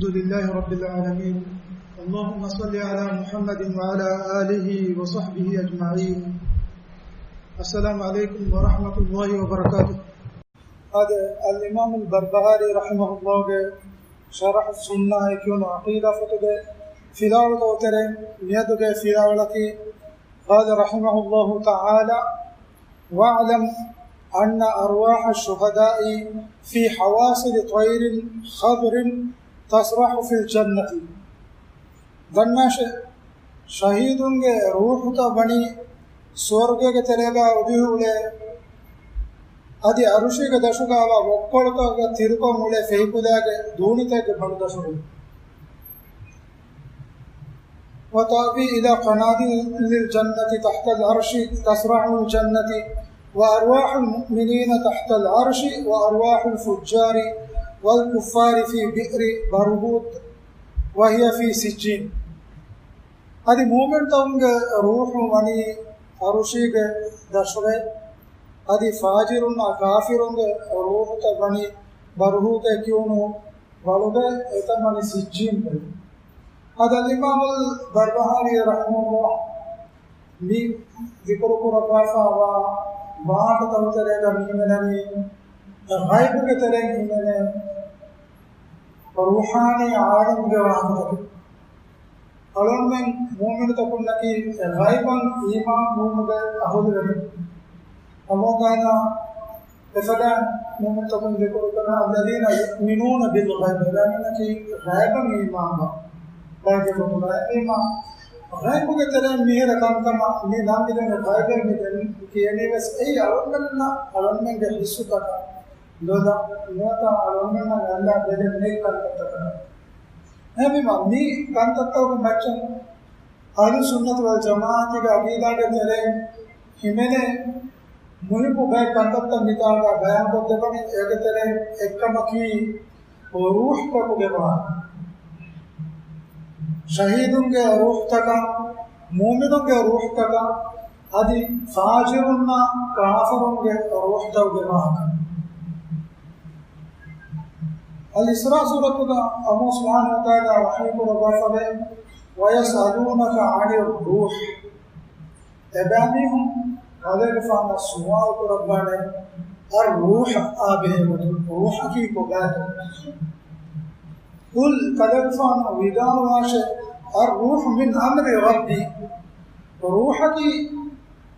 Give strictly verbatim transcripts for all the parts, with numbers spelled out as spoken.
الحمد لله رب العالمين. اللهم صل على محمد وعلى آله وصحبه أجمعين. السلام عليكم ورحمة الله وبركاته. އަދި އަލްއިމާމު އަލްބަރްބަހާރީ ރަޙިމަހުﷲގެ ޝަރަޙު ސުންނާއޭ ކިޔުނު ޢަޤީދާ ފޮތުގެ ފިލާވަޅުތައް ތެރެއިން މިއަދުގެ ފިލާވަޅަކީ، قال رحمه الله تعالى: واعلم أن أرواح الشهداء في حواصل طير خضر تسرح في الجنة. ދަންނާށޭ، ޝަހީދުންގެ ރޫޙުތައް ވަނީ ސުވަރުގޭގެ ތެރޭގަ އުޑިހުޅޭ، އަދި އަރުޝީގެ ދަށުގަ ވާ ވޮއްކޮޅުތަކުގެ ތިރިކޮށް އުޅޭ ފެހިކުލައިގެ ދޫނިތަކެއްގެ ބަނޑުދަށުގަ. وتأوي إلى قناديل الجنة تحت العرش تسرح الجنة، وأرواح المؤمنين تحت العرش، وأرواح الفجار والكفار في بئر برهوت، وهي في سجين. އަދި މުއުމިނުތަކުންގެ ރޫޙު ވަނީ އަރުޝީގެ ދަށުގައި، އަދި ފާޖިރުންނާ ކާފިރުންގެ ރޫޙުތައް ވަނީ ބަރުހޫތޭ ކިޔުނު ވަޅުގައި، އެތަން ވަނީ ސިއްޖީންގައި. އަދި އަލްއިމާމު އަލްބަރްބަހާރީ ރަޙިމަހުﷲ މި ޛިކުރު ކުރައްވާފައިވާ ވާހަކަތައް ތެރޭގަ މި ހިމެނެނީ ޣައިބުގެ ތެރެއިން ހިމެނޭ ރޫޙާނީ ޢާލަމުގެ ވާހަކަތަކެއް. އަޅުގަނޑުމެން މުއުމިނުތަކުންނަކީ ޣައިބަށް އީމާން ނުވުމުގެ އަހުލުވެރިން. އަﷲ ތަޢާލާ އެފަދައިން މުއުމިނުތަކުން ޛިކުރު ކުރާ، الذين يؤمنون بالغيب، އެބައިމީހުންނަކީ ޣައިބަށް އީމާންވާ، ޣައިބުގެ އީމާން. ޣައިބުގެ ތެރެއިން މިހިރަ ކަންކަމަށް މި ނަން މިދެން ޣައިބެއް މި ދެން ކިޔަނީ ވެސް އެއީ އަޅުގަނޑުމެންނަށް އަޅުގަނޑުމެންގެ ޙިއްސުތަކަށް ލޮލަށް ނުވަތަ އަޅުގަނޑުމެންނަށް އަﷲ ބެލެން ނެތް ކަންތައްތަކަށް. އެހެންވީމަ، މި ކަންތައްތަކުގެ މައްޗަށް އަހްލުއްސުންނަތި ވަލްޖަމާޢަތީގެ ޢަޤީދާގެ ތެރެއިން ހިމެނޭ މުހިއްމު ބައެއް ކަންތައްތައް މިތާގަ ބަޔާންކޮށްދެއްވަނީ. އޭގެ ތެރެއިން އެއްކަމަކީ ރޫޙުތަކުގެ ވާހަކަ. ޝަހީދުންގެ ރޫޙުތަކާ، މުއުމިނުންގެ ރޫޙުތަކާ، އަދި ފާޖިރުންނާ ކާފިރުންގެ ރޫޙުތަކުގެ ވާހަކަ. އަލްއިސްރާ ސޫރަތުގަ އަﷲ ސުބްޙާނަހޫ ވަތަޢާލާ ވަޙީކުރައްވާފަވޭ، ويسألونك عن الروح. އެބައިމީހުން ކަލޭގެފާނަށް ސުވާލު ކުރައްވާނެ، އައްރޫޙާ ބެހޭގޮތުން، ރޫޙަކީ ކޮބާތޯ؟ قل، ކަލޭގެފާނު ވިދާޅުވާށޭ، الروح من أمر ربي، ރޫޙަކީ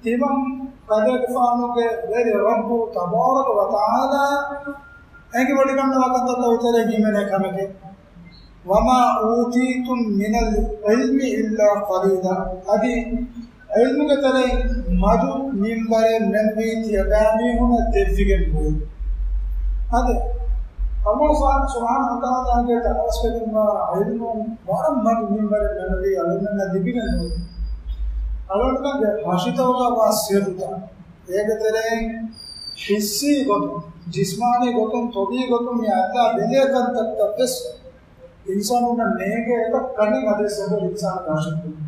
ތިމަން ކަލޭގެފާނުގެ ވެރި ރައްބު ތަބާރަކަ ވަތަޢާލާ އެނގިވޮޑިގަންނަވާ ކަންތައްތައް ތެރޭ ހިމެނޭ ކަމެކޭ. وما أوتيتم من العلم إلا قليلا. އަދި ޢިލްމުގެ ތެރެއިން މަދު މިންވަރެއް މެނުވީ ތިޔަބައިމީހުނަށް ދެއްވިގެން ނުވޭ. އަދި އަﷲ ސުބްޙާނަހޫ ވަތަޢާލާގެ ތަކުރަސްވެގެންވާ ޢިލްމު ވަރަށް މަދު މިންވަރެއް މެނުވީ އަޅުގަނޑަށް ލިބިގެން ނުވޭ. އަޅުގަނޑުމެންގެ ހަށިތަކުގަ ވާ ސިއްރުތައް، އޭގެ ތެރެއިން ޙިއްސީ ގޮތުން، ޖިސްމާނީ ގޮތުން، ޠަބީޢީ ގޮތުން މި އަﷲ ބެލޭ ކަންތައްތައް ވެސް އިންސާނުންނަށް ނޭނގޭ އެތައް ކަން އަދިވެސް އެބަހުރި އިންސާނުގެ ހަށިގަނޑު.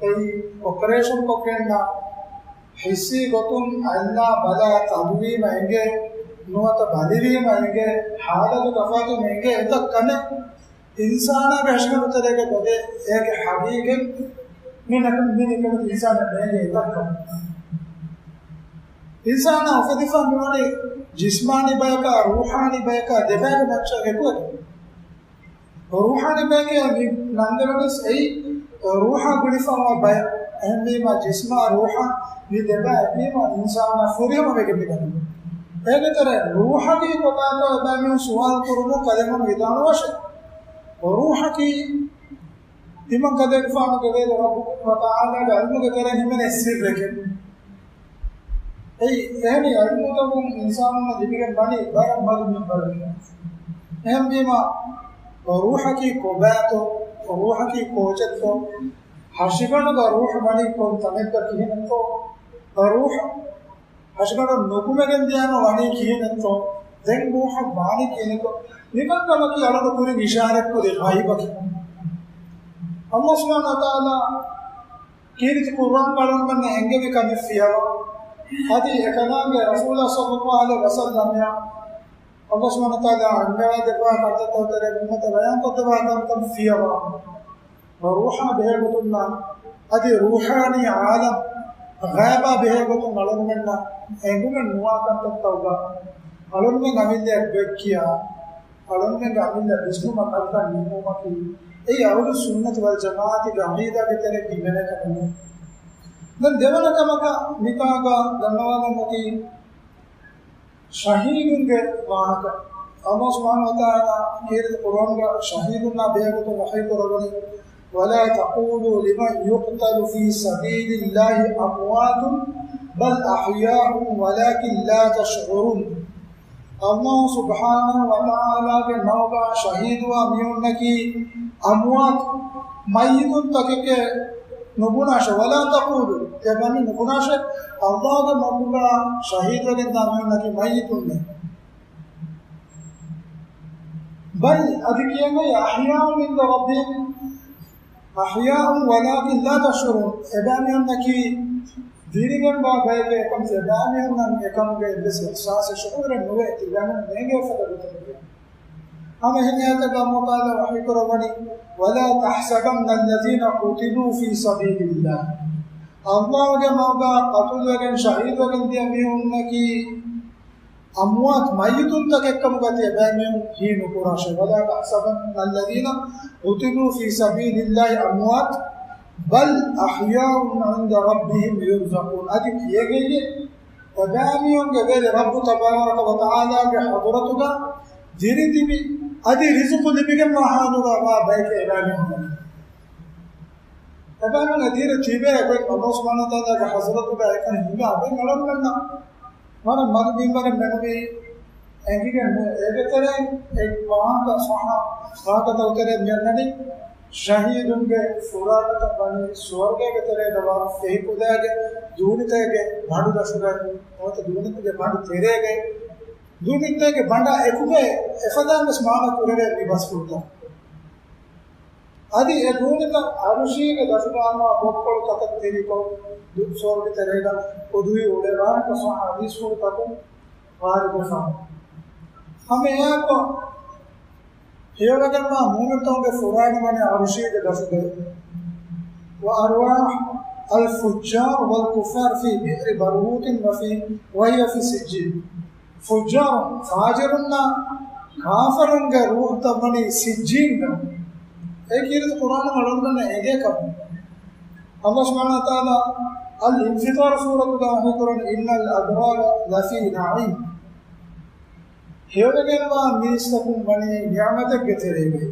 އެއީ އޮޕަރޭޝަން ކޮށްގެންނަ ޙިއްސީ ގޮތުން އަﷲ ބަލާ ތަދުވީމަ އެނގޭ، ނުވަތަ ބަލިވީމަ އެނގޭ، ޙާލަތު ތަފާތު އެނގޭ އެތައް ކަމެއް އިންސާނާގެ ހަށިގަނޑު ތެރޭގަ ދޮގެ އޭގެ ޙަޤީޤީ މި ނަކަމެ މި ނިކަމެތި އިންސާނަށް ނޭނގޭ އެތައް ކަމެއް. އިންސާނާ އުފެދިފަ މިވަނީ ޖިސްމާނީ ބަޔަކާ، ރޫޙާނީ ބަޔަކާ ދެބައިގެ މައްޗަށް އެކުވެގެން. ރޫޙާނީ ބަޔަކޭ މި ނަންދެވެނީސް އެއީ ރޫޙާ ގުޅިފައިވާ ބަޔަށް. އެހެންވީމާ ޖިސްމާ ރޫޙާ މި ދެބައި އެބީމަ އިންސާނާ ފުރިހަމަވެގެން މިދަނީ. އޭގެ ތެރޭ ރޫޙަކީ ކޮބާތޯ އެބައިމީހުން ސުވާލު ކުރުމުން ކަލޭމެން ވިދާޅުވާށޭ. ރޫޙަކީ ތިމަން ކަލޭގެފާނުގެ ވެރި ރައްބު ސުބްޙާނަހޫ ވަތަޢާލާގެ ޢިލްމުގެ ތެރެއިން ހިމެނޭ ސިއްރެކޭ. އެއީ އެހެނި ޢިލްމުތަކުން އިންސާނުންނަށް ލިބިގެން ވަނީ ވަރަށް މަދު މިންވަރެއް. އެހެންވީމަ، ރޫޙަކީ ކޮބާތޯ؟ ރޫޙަކީ ކޯޗެއްތޯ؟ ހަށިގަނޑުގަ ރޫޙު ވަނީ ކޮން ތަނެއްގަ ކިހިނެއްތޯ؟ ރޫޙު ހަށިގަނޑުން ނުކުމެގެން ދިޔާމަ ވަނީ ކިހިނެއްތޯ؟ ދެން ރޫޙަށް ވާނީ ކިހިނެއްތޯ؟ މިކަންކަމަކީ އަޅުގަނޑު ކުރިން އިޝާރަތްކުރި ޣައިބަކީ. އަﷲ ސުބްޙާނަހޫ ވަތަޢާލާ ކީރިތި ޤުރްއާން ބަލަންވަންނަ އެންގެވި ކަމެއް ފިޔަވާ. އަދި އެކަލާނގެ ރަސޫލާ ޞައްލައްލާހު ޢަލައިހި ވަސައްލަމައަށް ﷲ ސުބްޙާނަހޫ ވަތަޢާލާ އަންގަވާދެއްވާ ކަންތައްތައް ތެރޭ އުއްމަތަށް ބަޔާންކޮށްދެއްވާ ކަންކަން ފިޔަވާ، ރޫޙާ ބެހޭގޮތުންނާ އަދި ރޫޙާނީ ޢާލަމް، ޣައިބާ ބެހޭގޮތުން އަޅުގަނޑުމެންނަށް އެނގުމެއް ނުވާ ކަންތައްތައް އަޅުގަނޑުމެން އަމިއްލަޔަށް ގޮތްކިޔާ، އަޅުގަނޑުމެންގެ އަމިއްލަ ވިސްނުމަށް ކަންކަން ނިންމުމަކީ، އެއީ އަހުލުއްސުންނަތި ވަލްޖަމާޢަތީގެ ޢަޤީދާގެ ތެރެއިން ހިމެނޭ ކަމެއް ނޫން. ދެން ދެވަނަ ކަމަކަށް މިތާގަ ދަންނަވާލަން އޮތީ، ޝަހީދުންގެ ވާހަކަ. ﷲ ސުބްޙާނަހޫ ވަތަޢާލާ ކީރިތި ޤުރްއާންގަ ޝަހީދުންނާ ބެހޭގޮތުން ވަޙީ ކުރައްވަނީ، "ولا تقولوا لمن يقتل في سبيل الله أموات بل أحياء ولكن لا تشعرون." ﷲ ސުބްޙާނަހޫ ވަތަޢާލާގެ މަގުގަ ޝަހީދުވާ މީހުންނަކީ އަމްވާތު، މައްޔިތުންތަކެކޭ ނުބުނާށޭ. "ولا تقولوا" އެބައިމީހުން ނުބުނާށޭ، ﷲގެ މަގުގަ ޝަހީދުވެގެންދާ މީހުންނަކީ މައްޔިތުންނޭ. "بل" އަދި ކިޔަން އޮތް، "أحياء عند ربهم، أحياء ولكن لا تشعرون" އެބައިމީހުންނަކީ ދިރިގެންވާ ބަޔެކޭ، އެކަމަކު އެބައިމީހުންނަށް އެކަމުގެ އެއްވެސް އިޙްސާސެއް، ޝުޢޫރެއް ނުވޭ، ތިބާމީހުން ނޭނގޭ އެފަދަ ގޮތެއް ނުވޭ. ހަމަ އެހެން އާޔަތަކަށް ﷲ ތަޢާލާ ވަޙީ ކުރައްވަނީ، "ولا تحسبن الذين قتلوا في سبيل الله" ﷲގެ މަގުގަ ޤަތުލުވެގެން ޝަހީދުވެގެން ދިޔަ މީހުންނަކީ އަމްވާތު، މައްޔިތުންތަކެއްކަމުގަ ތިޔަބައިމީހުން ހީނުކުރާށޭ. "ولا تحسبن الذين قتلوا في سبيل الله أمواتا بل أحياء عند ربهم يرزقون" އަދި ކިޔެގެއްޔެ، އެބައިމީހުންގެ ވެރި ރައްބު ތަބާރަކަ ވަތަޢާލާގެ ޙަޟްރަތުގަ ދިރިތިބި އަދި ރިޒުޤު ލިބިގެންވާ ޙާލުގަވާ ބަޔެކޭ އެބައިމީހުން. އެބައިމީހުން ދިރި ތިބޭ ގޮތް ﷲ ސުބްޙާނަހޫ ވަތަޢާލާގެ ޙަޟްރަތުގަ އެކަން ހިނގާ އެބައިމީހުން އަޅުގަނޑުމެންނަށް ވަރަށް މަދު ބިންވަރެއް މެނުވީ އެނގިގެން ނޫން. އޭގެ ތެރެއިން އެ ވާހަކަ ޞައްޙަ ވާހަކަތަކުގެ ތެރެއިން މިއަންނަނީ ޝަހީދުންގެ ފުރާގަތައް ވަނީ ސުވަރުގޭގެ ތެރޭގަވާ ފެހި ކުލައިގެ ދޫނިތައިގެ ބަނޑު ދަށުގައި ނުވަތަ ދޫނިތައްގެ ބަނޑު ތެރޭގައި ދޫނިތައްގެ ބަނޑާ އެކުގައި އެފަދައިން ވެސް މާނަ ކުރެވޭ މި ބަސްފުޅުތައް. އަދި އެ ދޫނިތައް އަރުޝީގެ ދަށުގައިވާ ބޮއްކޮޅު ތަކަށް ތިރިކޮށް، ދު-، ސުވަރުގެ ތެރޭގަ އުދުހި އުޅެވާނެކަން ޞައްޙަ ޙަދީޘްފުޅުތަކުން ވާރިދުވެފަ. ހަމަ އެއާއެކު ހެޔޮވެގެންވާ މުއުމިންތަކުންގެ ފުރާނަ ވަނީ އަރުޝީގެ ދަށުގައި. وأرواح الفجار والكفار في بئر برهوت وفي، وهي في سجين. ފުއްޖާރުން، ފާޖިރުންނާ ކާފަރުންގެ ރޫޙުތައް ވަނީ ސިއްޖީންގަ. އެ ކީރިތި ޤުރްއާނުގަ އަޅުގަނޑަށް އެނގޭ ކަމެއް. ﷲ ސުބްޙާނަހޫ ވަތަޢާލާ އަލް އިންފިޠާރު ސޫރަތުގަ ވަޙީކުރަނީ، "إن الأبرار لفي نعيم." ހެޔޮވެގެންވާ މީސްތަކުން ވަނީ ނިޢުމަތެއްގެ ތެރޭގައި.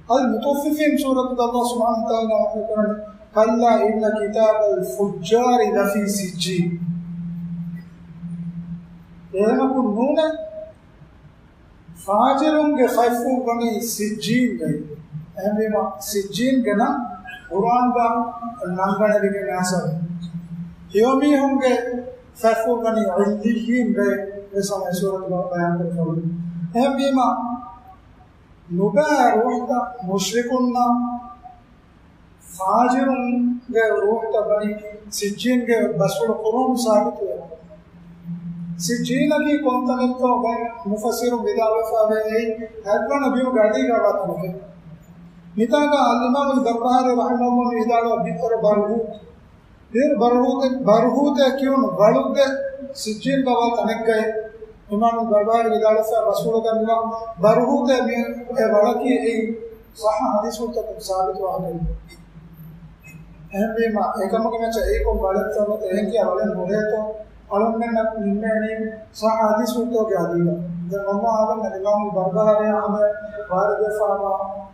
އަލް މުޠައްފިފީން ސޫރަތުގަ ﷲ ސުބްޙާނަހޫ ވަތަޢާލާ ވަޙީކުރަނީ، "كلا إن كتاب الفجار لفي سجين." އެހެނަކު ނޫނޭ، ފާޖިރުންގެ ފަތްފުޅު ވަނީ ސިއްޖީންގައި. އެހެންވީމަ، ސިއްޖީންގެ ނަން ޤުރްއާންގަ ނަންގަނެވިގެން އައިސް، ހެޔޮމީހުންގެ ފަތްފުޅު ވަނީ ޢިއްލިއްޔީންގައި ވެސް ހަމަ އެ ސޫރަތުގަ ބަޔާންކުރެވިފައިވޭ. އެހެންވީމަ، ނުބައި ރޫޙުތައް މުޝްރިކުންނަށް ފާޖިރުންގެ ރޫޙުތައް ވަނީ ސިއްޖީންގެ ބަސްފުޅު ޤުރުއާނުން ސާބިތުވޭ. ސިއްޖީނަކީ ކޮންތަނެއްތޯ ބައެއް މުފައްސިރުން ވިދާޅުވެފައިވޭ އެއީ ހަތްވަނަ ބިމުގެ އަޑީގަވާ ތަނެކޭ. މިތާގަ އަލްއިމާމުލް ބަރްބަހާރީ ރަޙިމަހުﷲ ވިދާޅުވާ ބިއުރު ބަރްހޫތް. ބިއުރު ބަރްހޫތެއް، ބަރްހޫތެއް ކިޔުނު ވަޅުގެ ސިއްޖީން ގަވާ ތަނެއްގައި އިމާމު ބަރްބަހާރީ ވިދާޅުވެފަ ބަސްފުޅުގަ މިވާ ބަރްހޫތެއް މި އެ ވަޅަކީ އެއީ ޞައްޙަ ޙަދީޘްފުޅުތަކުން ސާބިތު ވާހަކައެއް. އެހެންވީމަ، އެކަމުގެ މައްޗަށް އެއީ ކޮން ވަޅެއްތޯ ނުވަތަ އެހެން ކިޔާ ވަޅެއް ހުރޭތޯ އަޅުގަނޑުމެންނަށް ނިންމޭނީ ޞައްޙަ ޙަދީޘްފުޅުތަކުގެ އަދީގަ. ދެން ވައްލާހު އަޢްލަމް، އިމާމު ބަރްބަހާރީއާ ހަމަ ވާރިދުވެފަވާ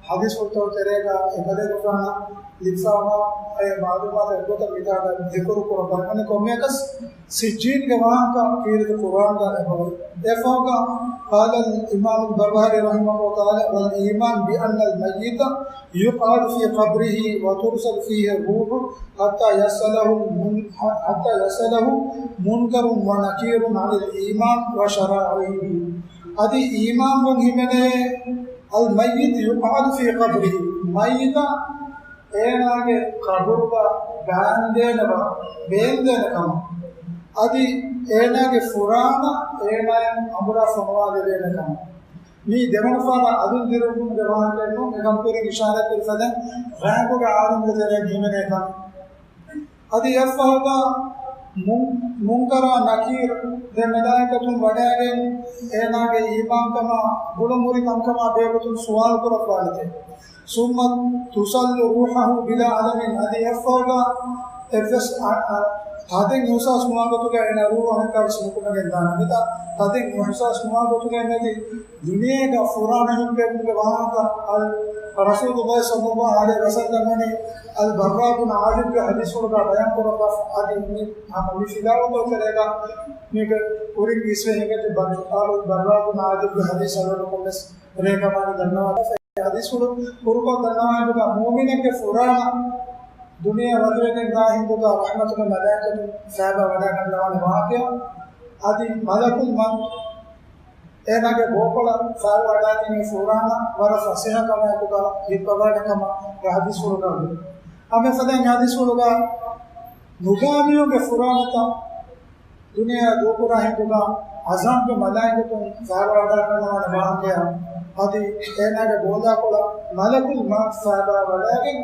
ޙަދީޘްފުޅުތަކުގެ ތެރޭގަ އެކަލޭގެފާނަށް ލިބިފަވާ އެ މަޢުލޫމާތު އެއްގޮތަށް މިތާގަ ޛިކުރު ކުރައްވަން އަނެއް ކޮންމެއަކަސް ސިއްޖީންގެ ވާހަކަ ކީރިތި ޤުރުއާންގަ އެބައޮތް. އެފަހުގަ قال الإمام البربهاري رحمه الله تعالى: والإيمان بأن الميت يقعد في قبره وترسل فيه الروح حتى يصله المن-، حتى يصله منكر ونكير عن الإيمان وشرائعه. އަދި އީމާންވުން ހިމެނޭ، الميت يقعد في قبره، މައްޔިތާ އޭނާގެ ޤަބުރުގަ ބާންދޭނެ ވަ-، ބޭންދޭނެ ކަމަށް. އަދި އޭނާގެ ފުރާނަ އޭނާއަށް އަނބުރާ ފޮނުވާލެވޭނެ ކަމަށް. މީ ދެވަނަ ފަހަރަށް އަލުން ދިރުވުމުގެ ވާހަކައެއް ނޫން. މިކަން ކުރިން އިޝާރާތް ކުރި ފަދައިން ރާގުގެ އާލަމުގެ ތެރެއިން ހިމެނޭ ކަމަށް. އަދި އެއަށްފަހުގަ މުން-، މުންކަރާ ނަކީރު ދެ މަލާއިކަތުން ވަޑައިގެން އޭނާގެ އީމާންކަމާ ގުޅުންހުރި ކަންކަމާ ބެހޭގޮތުން ސުވާލު ކުރައްވާނެތޭ. ސުއްމަ ތުސައްލު ރޫޙަހު ބިލާ އަލަމިން، އަދި އެއަށްފަހުގަ އެއްވެސް އަ-، އަ-، ތަދެއް އިހުސާސް ނުވާ ގޮތުގަ އޭނާ ރޫޙު އަނެއްކާވެސް ނުކުމެގެން ދާނެ. މިތާ ތަދެއް އިހުސާސް ނުވާ ގޮތުގައި މެދި ދުނިޔޭގަ ފުރާނަ ހިންގެވުމުގެ ވާހަކަ އަލް ރަސޫލުﷲ ޞައްލަﷲ ޢަލައިހި ވަސައްލަމަ ވަނީ އަލް ބައްރާ ބުން ޢާޒިބްގެ ޙަދީޘްފުޅުގަ ބަޔާން ކުރައްވާފަ. އަދި މި ހަމަ މި ފިލާވަޅުތައް ތެރޭގަ މީގެ ކުރިން އިސްވެ ހިނގައްޖެ ބައް-، އަލް ބައްރާ ބުން ޢާޒިބްގެ ޙަދީޘް އަޅުގަނޑުމެން ވެސް ރޭގަމާނު ދަންނަވާ. އެ ޙަދީޘްފުޅު ކުރުކޮށް ދަންނަވާ ހިނދުގަ މުއުމިނެއްގެ ފުރާނަ ދުނިޔެ ވަދެވެގެން ދާ ހިނދުގަ ރަޙްމަތުގެ މަލާއިކަތުން ފައިބާ ވަޑައިގަންނަވާނެ ވާހަކަ. އަދި މަލަކުލް މައުތު އޭނާގެ ބޯކޮޅަށް ފައިވަޑާގެން ފުރާނަ ވަރަށް ފަސޭހަ ކަމާއެކުގަ ހިއްޕަވާނެ ކަމަށް އެ ޙަދީޘްފުޅުގަ ވޭ. އަމެ ފަދައިން ޙަދީޘްފުޅުގަ ނުގާމިޔުގެ ފުރާނަތައް ދުނިޔެއަށް ދޫކުރާ ހިނދުގަ ޢަޒާބުގެ މަލާއިކަތުން ފައިވަޑާގަންނަވާނެ ވާހަކައެއް. އަދި އޭނާގެ ބޯލާކޮޅަށް މަލަކުލް މައުތު ފައިބާ ވަޑައިގެން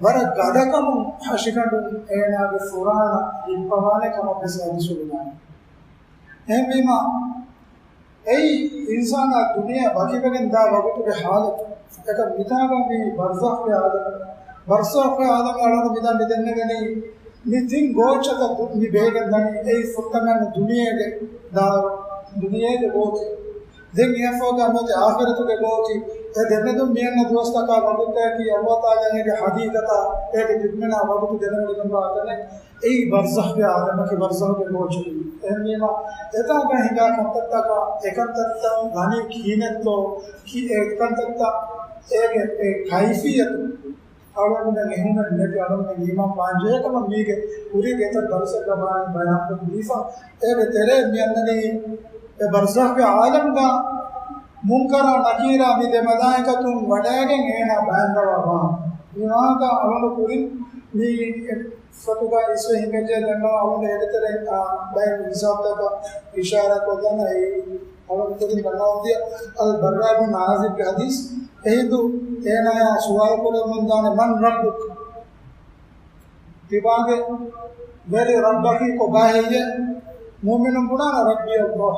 ވަރަށް ގަދަކަމުން ހަށިގަނޑުން އޭނާގެ ފުރާނަ ހިއްޕަވާނެ ކަމަށް ވެސް ޙަދީޘްފުޅު ދާނެ. އެހެންވީމަ، އެއީ އިންސާނާ ދުނިޔެއަށް ވަކިވެގެން ދާ ވަގުތުގެ ޙާލަތު. އެކަމް މިތާގަ މީ ބަރްޒަޚްގެ ޢާލަމެއް. ބަރްޒަޚްގެ ޢާލަމެއް އަޅުގަނޑު މިދާ މި ދެންނެވެނީ މި ތިން ގޯއްޗަކަށް ދު-، މި ބެހިގެން ދަނީ. އެއީ ފުރަތަމަ ދުނިޔޭގެ ދާރު، ދުނިޔޭގެ ގޯތި. ދެން އެއަށްފަހުގަ މިއޮތީ އާޚިރަތުގެ ގޯތި. އެ ދެންނެވުން މިއަންނަ ދުވަސްތަކާ ވަގުތަކީ ﷲ ތަޢާލާ އޭގެ ޙަޤީޤަތާ އޭގެ ތިބުމެނާ ވަގުތު ދެނެވޮޑިގެންވާ ތަނެއް. އެއީ ބަރްޒަޚްގެ ޢާލަމަކީ، ބަރްޒަޚްގެ ގޯތި. އެހެންވީމަ، އެތާގަ ހިނގާ ކަންތައްތަކަށް އެކަންތައްތައް ވަނީ ކިހިނެއްތޯ، ކި-، އެ ކަންތައްތައް އޭގެ އެ ކައިފިއްޔަތު އަޅުގަނޑުމެން އެހުމެއް ނެތި އަޅުގަނޑުމެން އީމާން ވާންޖެހޭ ކަމަށް މީގެ ކުރީގެ އެތައް ދަރުސެއްގަ ބާއިން ބަޔާންކޮށްދީފަ. އޭގެ ތެރޭ މިއަންނަނީ އެ ބަރްޒަޚްގެ ޢާލަމްގަ މުންކަރާ ނަކީރާ މި ދެ މަލާއިކަތުން ވަޑައިގެން އޭނާ ބައިންދަވާ ވާހަކަ. މި ވާހަކަ އަޅުގަނޑު ކުރިން މި ފޮތުގަ އިސްވެ ހިނގައްޖެ ދަންނަވާ އަޅުގަނޑު އޭގެ ތެރެއިން، އާ، ބައެއް ހިސާބުތަކަށް އިޝާރާތް ކޮށްލަން އެއީ އަޅުގަނޑު ކުރިން ދަންނަވަން ދިޔަ އަލް ބައްރާ ބިން ޢާޒިބްގެ ޙަދީޘް. އެހިނދު އޭނާޔާ ސުވާލު ކުރަމުން ދާނެ، "من ربك؟" ތިބާގެ ވެރި ރައްބަކީ ކޮބާހެއްޔޭ؟ މުއުމިނުން ބުނާނެ، "ربي الله."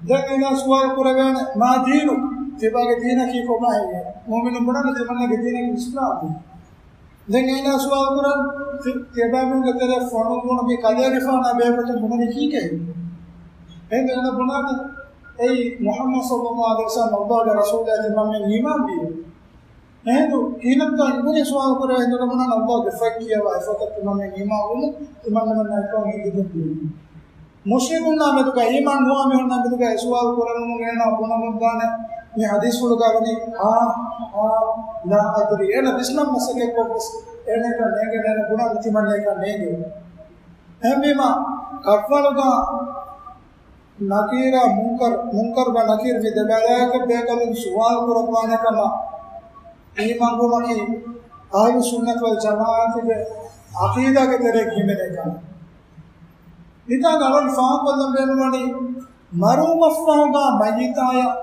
ދެން އޭނާ ސުވާލު ކުރެވޭނެ، "ما دينك؟" ތިބާގެ ދީނަކީ ކޮބާހެއްޔޭ؟ މުއުމިނުން ބުނާނެ، ތިމަންނަގެ ދީނަކީ އިސްލާމް ދީން. ދެން އޭނާ ސުވާލު ކުރަން، ތި-، ތިޔަބައިމީހުންގެ ތެރެ ފޮނުއްވުނު މި ކަލޭގެފާނާ ބެހޭގޮތުން ބުނަނީ ކީކޭ؟ އެހިނދު އޭނާ ބުނާނެ، އެއީ މުޙައްމަދު ޞައްލަﷲ ޢަލައިހި ވަސައްލަމް ﷲގެ ރަސޫލާ ތިމަންމެން އީމާންވީ. އެހިނދު ކިހިނެއްތޯ އިބުނީ ސުވާލު ކުރެވޭ ހިނދުގަ ބުނާނެ ﷲގެ ފޮތް ކިޔަވާ އެފޮތަށް ތިމަންމެން އީމާންވުމުން ތިމަންނަމެންނަށް އެކަން ހިނގިދިން. މުޝްރިކުންނާ މެދުގަ އީމާން ނުވާ މީހުންނާ މެދުގަ އެ ސުވާލު ކުރެވުމުން އޭނާ ބުނަމުން ދާނެ މި ޙަދީޘްފުޅުގަ ވަނީ، "ހާ، ހާ، ލާ އަދްރީ." އޭނާ ވިސްނަން މަސައްކަތްކޮށްވެސް އޭނައަކަށް ނޭނގޭނެ، އޭނަ ބުނާނެ ތިމަންނައަކަށް ނޭނގޭ. އެހެންވީމަ، ކައްވަޅުގަ ނަކީރާ މުންކަރު، މުންކަރު ވަ ނަކީރު މި ދެ މަލާއިކަ ބޭކަލުން ސުވާލު ކުރައްވާނެ ކަމަށް އީމާންވުމަކީ އަހްލު ސުންނަތު ވަލް ޖަމާޢަތުގެ ޢަޤީދާގެ ތެރޭގަ ހިމެނޭ ކަމެއް. މިތާގަ އަޅުން ފާހަގަކޮށްލަން ބޭނުންވަނީ، މަރުވުމަށްފަހުގަ މައްޔިތާޔަށް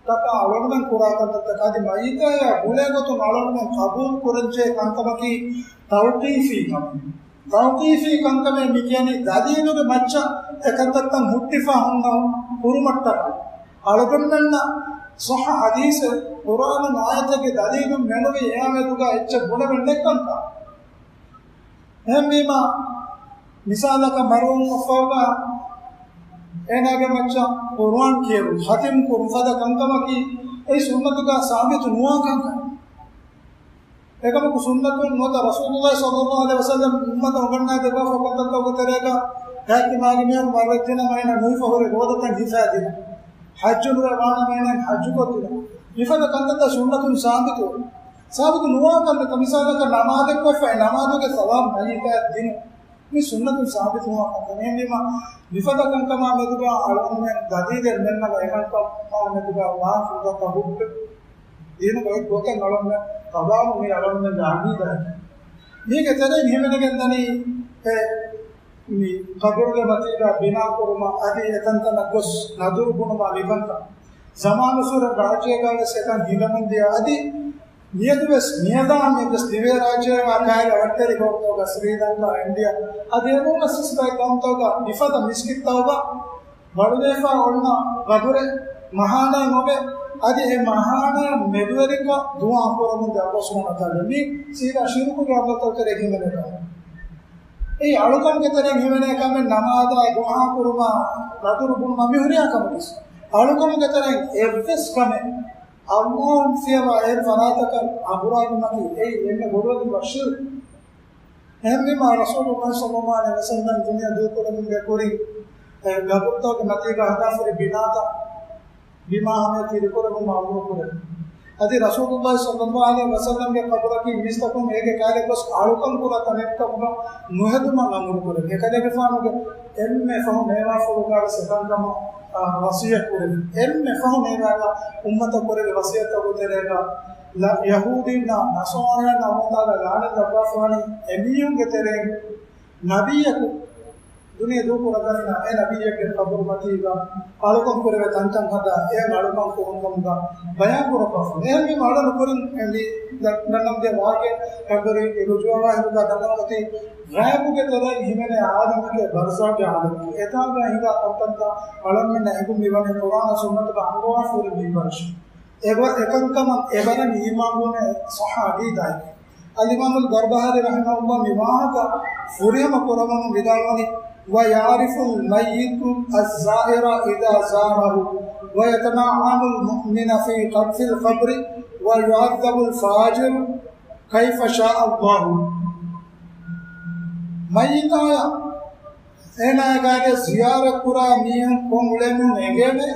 ތަކާ އަޅުގަނޑުމެން ކުރާ ކަންތައްތަކާ އަދި މައްޔިތާޔާ ގުޅޭ ގޮތުން އަޅުގަނޑުމެން ޤަބޫލު ކުރަންޖެހޭ ކަންކަމަކީ ތައުޤީފީ ކަމެއް. ތައުޤީފީ ކަންކަމޭ މި ކިޔަނީ ދަލީލުގެ މައްޗަށް އެކަންތައްތައް ހުއްޓިފަ ހުންނަ ކުރުމަށްޓަކާ. އަޅުގަނޑުމެންނަށް ޞައްޙަ ޙަދީޘެއް، ޤުރްއާނު އާޔަތެއްގެ ދަލީލު މެނުވީ އެއާ މެދުގަ އެއްޗެއް ބުނެވެން ނެތްކަންކަން. އެހެންވީމަ، މިސާލަކަށް މަރުވުމަށްފަހުގަ އޭނާގެ މައްޗަށް ޤުރްއާން ކިޔެވުން، ޚަތިމް ކުރުން ފަދަ ކަންކަމަކީ އެއީ ސުންނަތުގަ ސާބިތު ނުވާ ކަންކަން. އެކަމަކު ސުންނަތުން ނުވަތަ ރަސޫލުﷲ ޞައްލަﷲ ޢަލައިހި ވަސައްލަމް އުއްމަތަށް އުނގަންނާދެއްވާފަ ކަންތައްތަކުގެ ތެރޭގަ ހައްކި މާގި މީހަކު މަރުވެއްޖެނަމަ އޭނަ ނުހިފަ ހުރި ރޯދަތައް ހިފައިދިނުން. ޙައްޖު ނުވެ ވާނަމަ އޭނަ ޙައްޖު ކޮށްދިނުން. މިފަދަ ކަންތައްތައް ސުންނަތުން ސާބިތު، ސާބިތު ނުވާ ކަންތައްތައް. މިސާލަކަށް ނަމާދެއް ކޮށްފައި ނަމާދުގެ ސަވާބު މައްޔިތާޔަށް ދިނުން. މި ސުންނަތުން ސާބިތު ނުވާ ކަންކަން. އެހެންވީމަ، މިފަދަ ކަންކަމާ މެދުގަ އަޅުގަނޑުމެން ދަލީލެއް ނެތްނަމަ އެކަންކަމާ މެދުގަ ވާހަކަ ހުއްޓު ދީނުގައި ގޮތެއް އަޅުގަނޑުމެން ތަބާވުން މީ އަޅުގަނޑުމެންގެ ޢަޤީދާއެއް. މީގެ ތެރެއިން ހިމެނިގެން ދަނީ އެ މި ޤަބުރުގެ މަތީގަ ބިނާ ކުރުމަށް އަދި އެތަންތަނަށް ގޮސް ނަދުރު ބުނުމާ މިކަންކަން ޒަމާނުއްސުރެ ރާއްޖޭގަ ވެސް އެކަން ހިނގަމުންދިޔަ އަދި މިއަދު ވެސް މިއަދާ ހަމަޔަށް ވެސް ދިވެހިރާއްޖޭގަ ކައިރި އަވަށްޓެރި ޤައުމުތަކުގަ ސްރީލަންކާ، އިންޑިއާ އަދި އެނޫނަސް ވެސް ބައެއް ޤައުމުތަކުގަ މިފަދަ މިސްކިތްތަކުގަ ވަޅުލައިފަ އޮންނަ ޤަބުރެއް މަހާނައެއް އޮވެ، އަދި އެ މަހާނައަށް މެދުވެރިކޮށް ދުޢާ ކުރަމުންދިޔަ ﷲ ސުބްޙާނަހޫ ވަތަޢާލާ. މީ ސީދާ ޝިރުކުގެ ޢަމަލުތަކުގެ ތެރެއިން ހިމެނޭ ކަމެއް. އެއީ އަޅުކަމުގެ ތެރެއިން ހިމެނޭ ކަމެއް ނަމާދާ ދުޢާ ކުރުމާ ނަދުރު ބުނުމާ މި ހުރިހާ ކަމަކީ. އަޅުކަމުގެ ތެރެއިން އެއްވެސް ކަމެއް ﷲ ފިޔަވާ އެއް ފަރާތަކަށް އަނބުރާލުމަކީ އެއީ އެންމެ ބޮޑުވެގެންވާ ޝިރްކު. އެހެންވީމާ ރަސޫލުﷲ ޞައްލަﷲ ޢަލައިހި ވަސައްލަމް ދުނިޔެ ދޫކުރުމުގެ ކުރިން އެ ޤަބުރުތަކުގެ މަތީގަ ހަދާފަ ހުރި ބިނާތައް ބިމާ ހަމަޔަށް ކިރިކުރެއްވުމަށް އަމުރު ކުރޭ. އަދި ރަސޫލުﷲ ޞައްލަﷲ ޢަލައިހި ވަސައްލަމްގެ ޤަބުރަކީ މީސްތަކުން އޭގެ ކައިރިއަށް ގޮސް އަޅުކަން ކުރާ ތަނެއްކަމުގަ ނުހެދުމަށް އަމުރު ކުރޭ. އެކަލޭގެފާނުގެ އެންމެ ފަހު މޭވާފުޅުގަ ވެސް އެކަންކަމަށް، އާ، ވަޞިއްޔަތް ކުރެވި. އެންމެ ފަހު މޭވާގަ އުއްމަތަށް ކުރެވި ވަޞިއްޔަތްތަކުގެ ތެރޭގަ ލަ-، ޔަހޫދީންނާ ނަޞާރާއިންނަށް ﷲ ތަޢާލާ ލަޢުނަތް ލައްވާފަވަނީ އެމީހުންގެ ތެރެއިން ނަބިއްޔަކު ދުނިޔެ ދޫކުރައްވަންޏާ އެ ނަބިއްޔެއްގެ ޤަބުރު މަތީގަ އަޅުކަން ކުރެވޭ ތަންތަން ހަދާ އެ އަޅުކަން ކުރުންކަމުގަ ބަޔާން ކުރައްވާފަ. އެހެންވީމަ އަޅުގަނޑު ކުރިން އެ މި ދަ-، ދަންނަން ދޭ ވާހަކަ ކަންތައްތައް ރުޖޫޢަވާ ހިނދުގަ ދަންނަން އޮތީ ޣައިބުގެ ތެރެއިން ހިމެނޭ ޢާލަމެކޭ ބަރްޒަޚްގެ ޢާލަމެކޭ. އެތާނގަ ހިނގާ ކަންތައްތައް އަޅަމެންނަށް އެނގުން މިވަނީ ޤުރްއާނާ ސުންނަތުގަ އަންގަވާފަ ހުރި މިންވަރަށް. އެވަ-، އެކަންކަމަށް އެވަރަށް އީމާންވުމެއް ޞައްޙަ ޢަޤީދާއެކޭ. އަލްއިމާމުލް ބަރްބަހާރީ ރަޙިމަހުﷲ މި ވާހަކަ ފުރިހަމަ ކުރައްވަމުން ވިދާޅުވަނީ، ويعرف الميت الزائر إذا زاره ويتنعم المؤمن في قب-، في القبر ويعذب الفاجر كيف شاء الله. މައްޔިތާޔަށް އޭނާގެ ޒިޔާރަތް ކުރާ މީހުން ކޮށް އުޅެމުން އެނގޭނެ.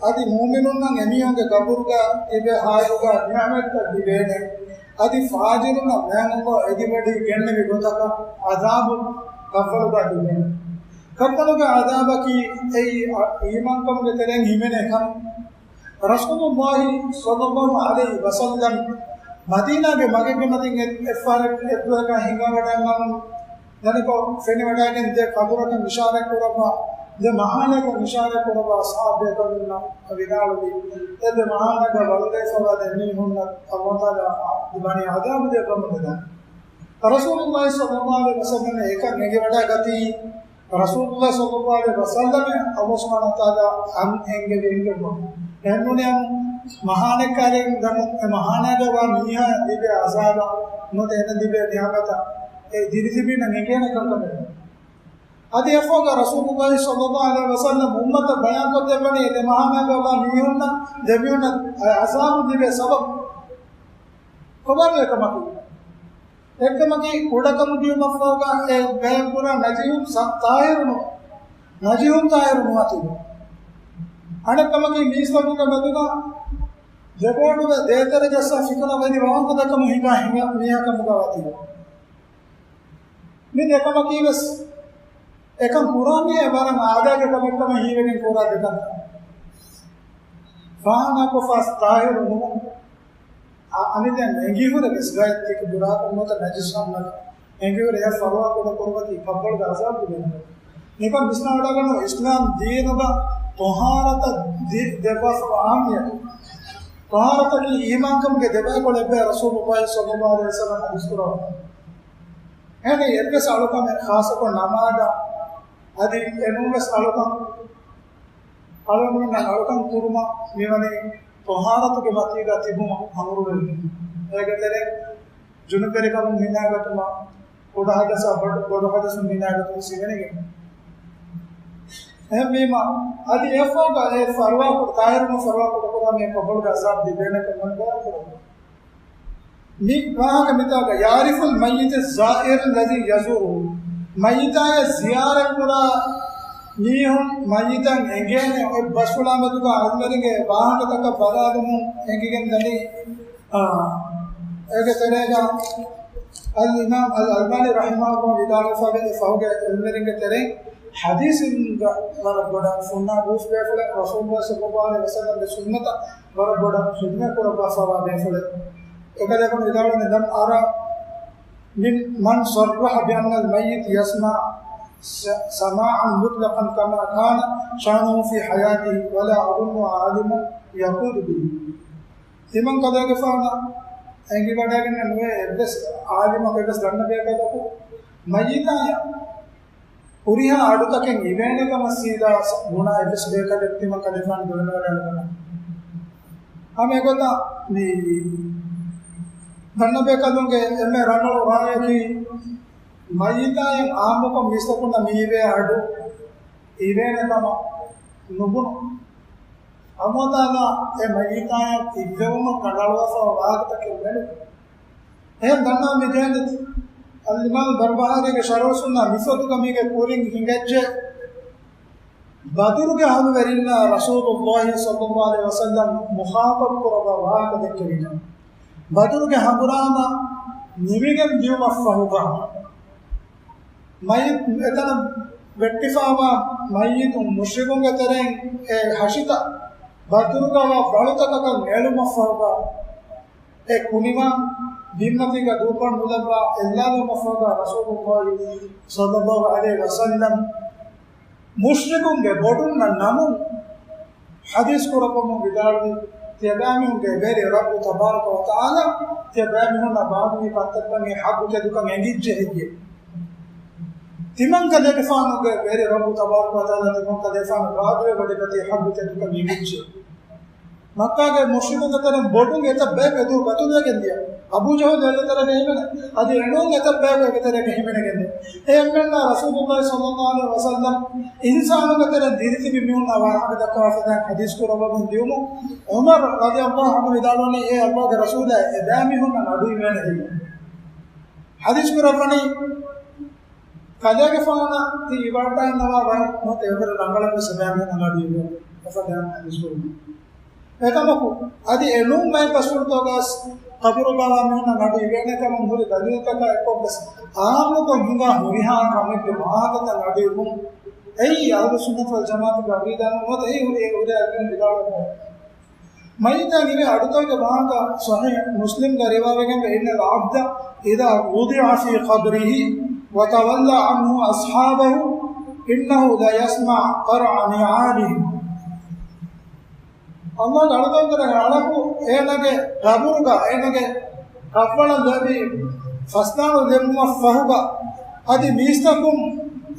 އަދި މުއުމިނުންނަށް އެމީހުންގެ ޤަބުރުގަ ތިބޭ ޙާލުގަ ނިޢުމަތްތައް ލިބޭނެ. އަދި ފާޖިރުންނަށް މާތް ﷲ އެދިވަޑި ގެންނެވި ގޮތަކަށް ޢަޛާބު ޤައްބަލުގަ ލިބޭނެ. ޤައްބަލުގެ ޢަޛާބަކީ އެއީ އީމާންކަމުގެ ތެރެއިން ހިމެނޭ ކަމެއް. ރަސޫލުﷲ ޞައްލަﷲ ޢަލައިހި ވަސައްލަމް މަދީނާގެ މަގެއްގެ މަތިން އެއް-، އެއްފަހަރަށް އެއްދުވަހަކަށް ހިނގާވަޑައިގަންނަވަން ދަނިކޮށް ފެނިވަޑައިގެން ދެ ޤަބުރަކަށް އިޝާރަތް ކުރައްވާ، ދެ މަހާނައަކަށް އިޝާރަތް ކުރައްވާ ޞަޙާބީ ބޭކަލުންނަށް ވިދާޅުވި، އެ ދެ މަހާނައަކަށް ވަޅުލައިފަވާ ދެ މީހުންނަށް ﷲ ތަޢާލާ ދިމާނީ ޢަޛާބު ދެއްވަމުން ވިދާޅުވި. ރަސޫލުﷲ ޞައްލަﷲ ޢަލައިހި ވަސައްލަމަށް އެކަން އެނގިވަޑައިގަތީ، ރަސޫލުﷲ ޞައްލަﷲ ޢަލައިހި ވަސައްލަމަށް ﷲ ސުބްޙާނަހޫ ވަތަޢާލާ އަން އެންގެވި އެންގެވުމަކީ، އެހެންނޫނީ މަހާނެއް ކައިރިން ދަމުން އެ މަހާނައިގަ ވާ މީހާ ލިބޭ ޢަޛާބަށް ނުވަތަ އޭނަ ލިބޭ ނިޢުމަތަށް އެ ދިރިތިބީންނަށް އެނގޭނެ ކަންކަމެއް. އަދި އެފަހުގަ ރަސޫލުﷲ ޞައްލަﷲ ޢަލައިހި ވަސައްލަމް އުއްމަތަށް ބަޔާންކޮށްދެއްވަނީ އެ ދެ މަހާނައިގަ ވާ މީހުންނަށް ދެމީހުންނަށް އެ ޢަޛާބު ލިބޭ ސަބަބު ކޮބާ އެކަމަކީ؟ އެއްކަމަކީ ކުޑަކަމުދިޔުމަށްފަހުގަ އެ ބަޔަކުރާ ނަޖިހުން ސަ-، ތާހިރުނު، ނަޖިހުން ތާހިރު ނުވާތީ. އަނެއްކަމަކީ މީސްތަކުންގެ މެދުގަ ދެބޯޑުވެ ދޭތެރެ ޖައްސާ ފިތުނަ ވެދި ވާންކޮ ދެކަމުން ހިނގާ ހިނގާ މީހާ ކަމުގަ ވާތީ. މި ދެކަމަކީ ވެސް އެކަން ކުރާ މީހާ ވަރަށް އާދައިގެ ކަމެއްކަމަށް ހީވެގެން ކުރާ ދެކަން. ފާހަނާކޮށްފަސް ތާހިރު ނުވުން. އަ-، އަނެއް ދެން އެނގިހުރެ ވެސް ގާތް ތިކި ބުރާކަށް ނުވަތަ ނަޖިސް ހަމަނަކަށް އެނގިހުރެ އެ ފަރުވާ ކުޑަ ކުރުމަކީ ކައްބަޅުގެ ޢަޒާބު ދެން. ނިކަން ވިސްނާވަޑައިގަންނަވާ އިސްލާމް ދީނުގަ ޠަހާރަތަށް ދި-، ދެއްވާފަ އަހައްމިއްޔަތު. ޠަހާރަތަކީ އީމާންކަމުގެ ދެބައިކުޅަ އެއްބަޔަށް ރަސޫލުﷲ ޞައްލަﷲ ޢަލައިހި ވަސައްލަމް ޙަދީޘް ކުރައްވަނީ. އެހެނީ އެއްވެސް އަޅުކަމެއް ޚާއްޞަކޮށް ނަމާދަށް އަދި އެނޫންވެސް އަޅުކަން އަޅުގަނޑުމެންނަށް އަޅުކަން ކުރުމަށް މިވަނީ ޠަހާރަތުގެ މަތީގަ ތިބުމަށް އަމުރުވެއްޖެ. އޭގެ ތެރެއިން ޖުނުބުވެރިކަމުން ހިނގައިގަތުމަށް، ކުޑަ ޙަދަޘާ ބޮޑު، ބޮޑު ޙަދަޘުން ހިނގައިގަތުމަށް ސިވެނިގެން. އެހެންވީމަ، އަދި އެފަހުގަ އެ ފަރުވާކުޑަ، ތާހިރުވުން ފަރުވާކުޑަކުރާ މީ ކައްބަޅުގެ ޢަޒާބު ލިބޭނެކަން މަން ބަޔާންކުރައްވާ. މި ވާހަކަ މިތާގަ، يعرف الميت الزائر الذي يزوره، މައްޔިތާޔަށް ޒިޔާރަތްކުރާ މީހުން މައްޔިތަށް އެނގޭނެ އޮތް ބަސްފުޅާ މެދުގަ އަޅުގަނޑުގެ ވާހަކަތަކަށް ބަލާލުމުން އެނގިގެން ދަނީ. އާ، އޭގެ ތެރޭގަ އަލްއިމާމް އަލް އަލްބާނީ ރަޙިމަހުﷲ ވިދާޅުވެފަވޭ އެ ފަހުގެ ޢިލްމުވެރިންގެ ތެރެއިން ޙަދީޘްގަ ވަރަށް ބޮޑަށް ހުންނަ ގޫސް ބޭފުޅެއް، ރަސޫލުﷲ ޞައްލަﷲ ޢަލައިހި ވަސައްލަމްގެ ސުންނަތަށް ވަރަށް ބޮޑަށް ޚިދުމަތް ކުރައްވާފަވާ ބޭފުޅެއް. އެކަލޭގެފާނު ވިދާޅުވަނީ، لم أر من، من صرح بأن الميت يسمع س-، سماعا مطلقا كما كان شأنه في حياته، ولا أظن عالما يقول به. ތިމަން ކަލޭގެފާނަށް އެނގިވަޑައިގެން ނުވޭ އެއްވެސް ޢާލިމަކު، އެއްވެސް ދަންނަ ބޭކަލަކު މައްޔިތާޔަށް ހުރިހާ އަޑުތަކެއް އިވޭނެ ކަމަށް ސީދާ ބުނާ އެއްވެސް ބޭކަލެއް ތިމަން ކަލޭގެފާނު ދެވެނެވަޑައިގަންނަވާ. ހަމަ އެގޮތަށް މި ދަންނަ ބޭކަލުންގެ އެންމެ ރަނގަޅު ރާއަކީ، މައްޔިތާޔަށް ޢާއްމުކޮށް މީސްތަކުންނަށް މިއިވޭ އަޑު އިވޭނެ ކަމަށް ނުބުނުން. އައްލާހު ތަޢާލާ އެ މައްޔިތާޔަށް އިއްވެވުމަށް ކަނޑައަޅުވާފައިވާ ވާހަކަތަކެއް މެނު. އެހެން ދަންނަވަން މި ޖެހޭނެ އަލްއިމާމް ބަރްބަހާރީގެ ޝަރުޙު ސުންނަ މިފޮތުގަ މީގެ ކުރިން ހިނގައްޖެ، ބަދުރުގެ އަހުލުވެރިންނާ ރަސޫލުﷲ ޞައްލަﷲ ޢަލައިހި ވަސައްލަމް މުޚާޠަބު ކުރައްވާ ވާހަކަ ދެއްކެވިން. ބަދުރުގެ ހަނގުރާމަ ނިމިގެން ދިޔުމަށްފަހުގަ، މައި-، އެތަނަށް ވެއްޓިފައިވާ މައްޔިތުން މުޝްރިކުންގެ ތެރެއިން އެ ހަށިތައް ބަދުރުގަ ވަޅުތަކަކަށް އެޅުމަށްފަހުގަ، އެ ކުނިވާން ބިންމަތީގަ ދޫކޮށް ނުލައްވާ އެއްލާލުމަށްފަހުގަ، ރަސޫލުﷲ ޞައްލަﷲ ޢަލައިހި ވަސައްލަމް މުޝްރިކުންގެ ބޮޑުންނަށް ނަމުން ޙަދީޘް ކުރައްވަމުން ވިދާޅުވި، ތިޔަބައިމީހުންގެ ވެރި ރައްބު ތަބާރަކަ ވަތަޢާލާ ތިޔަބައިމީހުންނަށް ބާއްވި ކަންތައްތައް މި ޙައްޤު ތެދުކަން އެނގިއްޖެ ހެއްޔޭ؟ ތިމަން ކަލޭގެފާނުގެ ވެރި ރައްބު ތަބާރަކަ ވަތަޢާލާ ތިމަން ކަލޭގެފާނު ބާއްވެވަޑައިގަތީ ޙައްޤު ތެދުކަން އެނގިއްޖެ. މައްކާގެ މުޝްރިކުންގެ ތެރެއިން ބޮޑުން އެތައް ބަޔަކު އެދު ގަތުލުވެގެން ދިޔަ. އަބޫ ޖަހުލު އޭގެ ތެރޭގަ ހިމެނޭ. އަދި އެނޫން އެތައް ބަޔަކު އޭގެ ތެރޭގަ ހިމެނެގެން ދިޔަ. އެ އެންމެންނާ ރަސޫލުﷲ ޞައްލަﷲ ޢަލައިހި ވަސައްލަމް އިންސާނުންގެ ތެރެއިން ދިރިތިބި މީހުންނާ ވާހަކަ ދައްކާފަދައިން ޙަދީޘް ކުރައްވަމުން ދިޔުމުން، ޢުމަރު ރަޟިޔަﷲ ޢަންހު ވިދާޅުވަނީ، އޭ އައްލާހުގެ ރަސޫލާ، އެބައިމީހުންނަށް އަޑު އިވޭނެ ހެއްޔޭ؟ ޙަދީޘް ކުރައްވަނީ، ކަލޭގެފާނަށް ތި އިވާލުވާ ވަރަށް ނުވަތަ އެވަރު ރަނގަޅަށް ވެސް އެބައިމީހުންނަށް އަޑު އިވޭ. އެފަދައިން ޙަދީޘް ކުރުން. އެކަމަކު، އަދި އެނޫން ބައެއް ބަސްފުޅުތަކުގަސް ޤަބުރުގަވާ މީހުންނަށް އަޑު އިވޭނެ ކަމަށް ހުރި ދަލީލުތަކާ އެއްކޮށް ވެސް، ޢާއްމުކޮށް ހިނގާ ހުރިހާ ކަމެއްގެ ވާހަކަތައް އަޑު އިވުން. އެއީ އަހުލުއްސުންނަތި ވަލްޖަމާޢަތުގެ ޢަޤީދާ ނޫން. ނުވަތަ އެއީ ހުރި އެ ހުރި އަޅުގަނޑު ވިދާޅުވާ މައްޔިތާ އިވޭ އަޑުތަކުގެ ވާހަކަ ޞަޙީޙު މުސްލިމްގަ ރިވާވެގެންވޭ، إن العبد إذا وضع في قبره وتولى عنه أصحابه إنه ليسمع قرع نعالهم. އައްލާހުގެ އަޅުގަނޑު އަޅަކު އޭނާގެ ޤަބުރުގަ އޭނާގެ ކަށްވަޅަށް ލެއްވި ފަސްދާނު ލެއްވުމަށް ފަހުގަ، އަދި މީސްތަކުން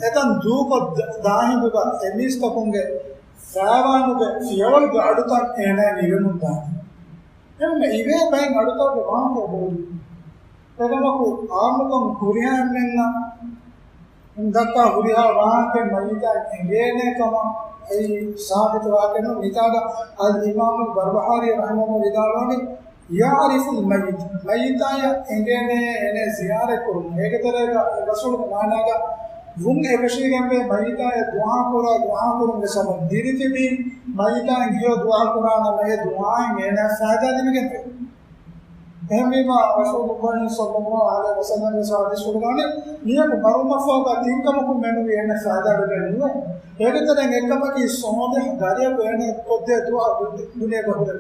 އެތަން ދޫކޮށް ދާ ހިނދުގަ އެ މީސްތަކުންގެ ފައިވާނުގެ ފިޔަވަޅުގެ އަޑުތައް އޭނާ ނިވެމުން ދާނެ. އެހެންވެ އިވޭ ބައެއް އަޑުތަކުގެ ވާހަކަ ބޮޑު. އެކަމަކު އާއްމުކޮށް ހުރިހާ އެންމެންނަށް ދައްކާ ހުރިހާ ވާހަކައެއް މައްޔިތާ އެނގޭނޭ ކަމަށް އެއީ ސާބިތު ވާހަކައެއް ނޫން. މިތާގަ އަލްއިމާމު ބަރްބަހާރީ ރަޙިމަހުﷲ ވިދާޅުވަނީ، يعرف الميت، މައްޔިތާޔަށް އެނގޭނޭ އޭނަ ޒިޔާރަތް ކުރުން. އޭގެ ތެރޭގަ އެ ރަސޫލުގެ މާނާގަ ވުން އެކަށީގެންވޭ މައްޔިތާޔަށް ދުޢާ ކުރާ، ދުޢާ ކުރުމުގެ ސަބަބު ދިރިތިބީ މައްޔިތާއަށް ހެޔޮ ދުޢާ ކުރާނަމަ އެ ދުޢާއިން އޭނަ ފައިދާ ލިބިގެންވޭ. އެހެންވީމަ ރަސޫލުﷲ ޞައްލަﷲ ޢަލައިހި ވަސައްލަމްގެ ޙަދީޘްފުޅުގައި މީހަކު މަރުމަށްފަހުގަ ތިންކަމަކުން މެނުވީ އޭނަ ފައިދާ ލިބެން ނުވޭ. އޭގެ ތެރެއިން އެއްކަމަކީ ޞާލިޙު ދަރިޔަކު އޭނަ ކޮށްދޭ ދުޢާ ދު-، ދުނިޔޭގަ ހުރެ.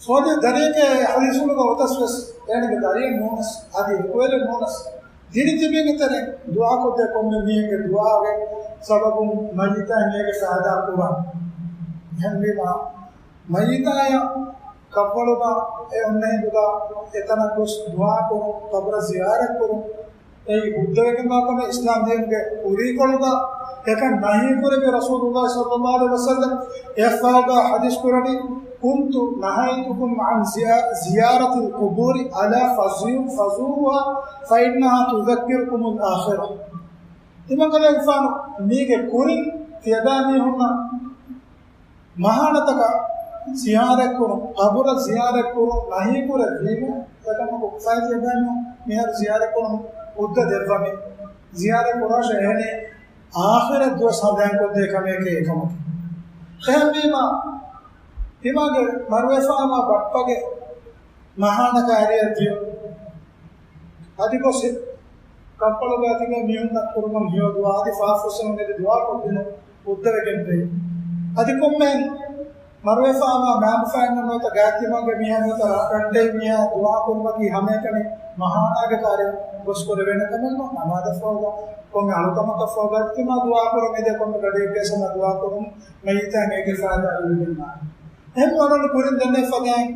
ޞާލިޙު ދަރިޔެކޭ ޙަދީޘްފުޅުގަ އޮތަސް ވެސް އޭނަގެ ދަރިއެއް ނޫނަސް، އަދި އެކުއެލެއް ނޫނަސް، ދިރިތިބީގެ ތެރެއިން ދުޢާކޮށްދޭ ކޮންމެ މީހެއްގެ ދުޢާގެ ސަބަބުން މައްޔިތާއިން އޭގެ ފައިދާ ކުރާނެ. އެހެންވީމަ، މައްޔިތާޔަށް ކަށްވަޅުގަ އެ އޮންނަ ހިނދުގަ އެތަނަށް ގޮސް ދުޢާކުރުން، ޤަބުރަށް ޒިޔާރަތްކުރުން، އެއީ ހުއްދަވެގެންވާ ކަމެއް. އިސްލާމް ދީނުގެ ކުރީކޮޅުގަ އެކަން ނަހީ ކުރެއްވި ރަސޫލުﷲ ޞައްލަﷲ ޢަލައިހި ވަސައްލަމް އެއްފަހަރުގަ ޙަދީޘް ކުރަނީ، كنت نهيتكم عن زيا-، زيارة القبور، ألا فزو-، فزوروها فإنها تذكركم الآخرة. ތިމަން ކަލޭގެފާނު މީގެ ކުރިން ތިޔަބައިމީހުންނަށް މަހާނަތަކަށް ޒިޔާރަތްކުރުން، ޤަބުރަށް ޒިޔާރަތްކުރުން ނަހީކުރެއްވީމަ، އެކަމަކު ފައިތި އެބައިމީހުން މިހާރު ޒިޔާރަތްކުރުން ހުއްދަ ދެއްވަމޭ. ޒިޔާރަތް ކުރާށޭ، އެހެނީ އާޚިރަތް ދުވަސް ހަނދާންކޮށްދޭ ކަމެކޭ އެކަމަކު. އެހެންވީމަ، ތިމާގެ މަރުވެފާމާ ބައްޕަގެ މަހާނަކަށް އަރިއަށް ދިޔުން. އަދި ގޮސް ކަށްވަޅުގަ ތިބޭ މީހުންނަށް ކުރުމަށް ހެޔޮ ދުޢާ އަދި ފާފަފުއްސެވުން އެދި ދުޢާކޮށްދިނުން ހުއްދަވެގެންވޭ. އަދި ކޮންމެހެން މަރުވެފާނާ މާބުފާން ނުވަތަ ގާތްތިމާގެ މީހާ ނުވަތަ ރަށް ރަށްޑޭ މީހާ ދުޢާ ކުރުމަކީ ހަމައެކަނި މަހާނާގެ ކާރި ގޮސް ކުރެވޭނެ ކަމެއް ނޫން. ނަމާދަށްފަހުގަ ކޮންމެ އަޅުކަމަކަށްފަހު ގާތްތިމާ ދުޢާ ކުރުން އެދޭ ކޮންމެ ގަޑިއެއްގެ ސަމަ ދުޢާ ކުރުން މައްޔިތާ އޭގެ ފާއިދާ ލިބިގެން ނާން. އެހެން ވަރަށް ކުރިން ދެންނެވި ފަދައިން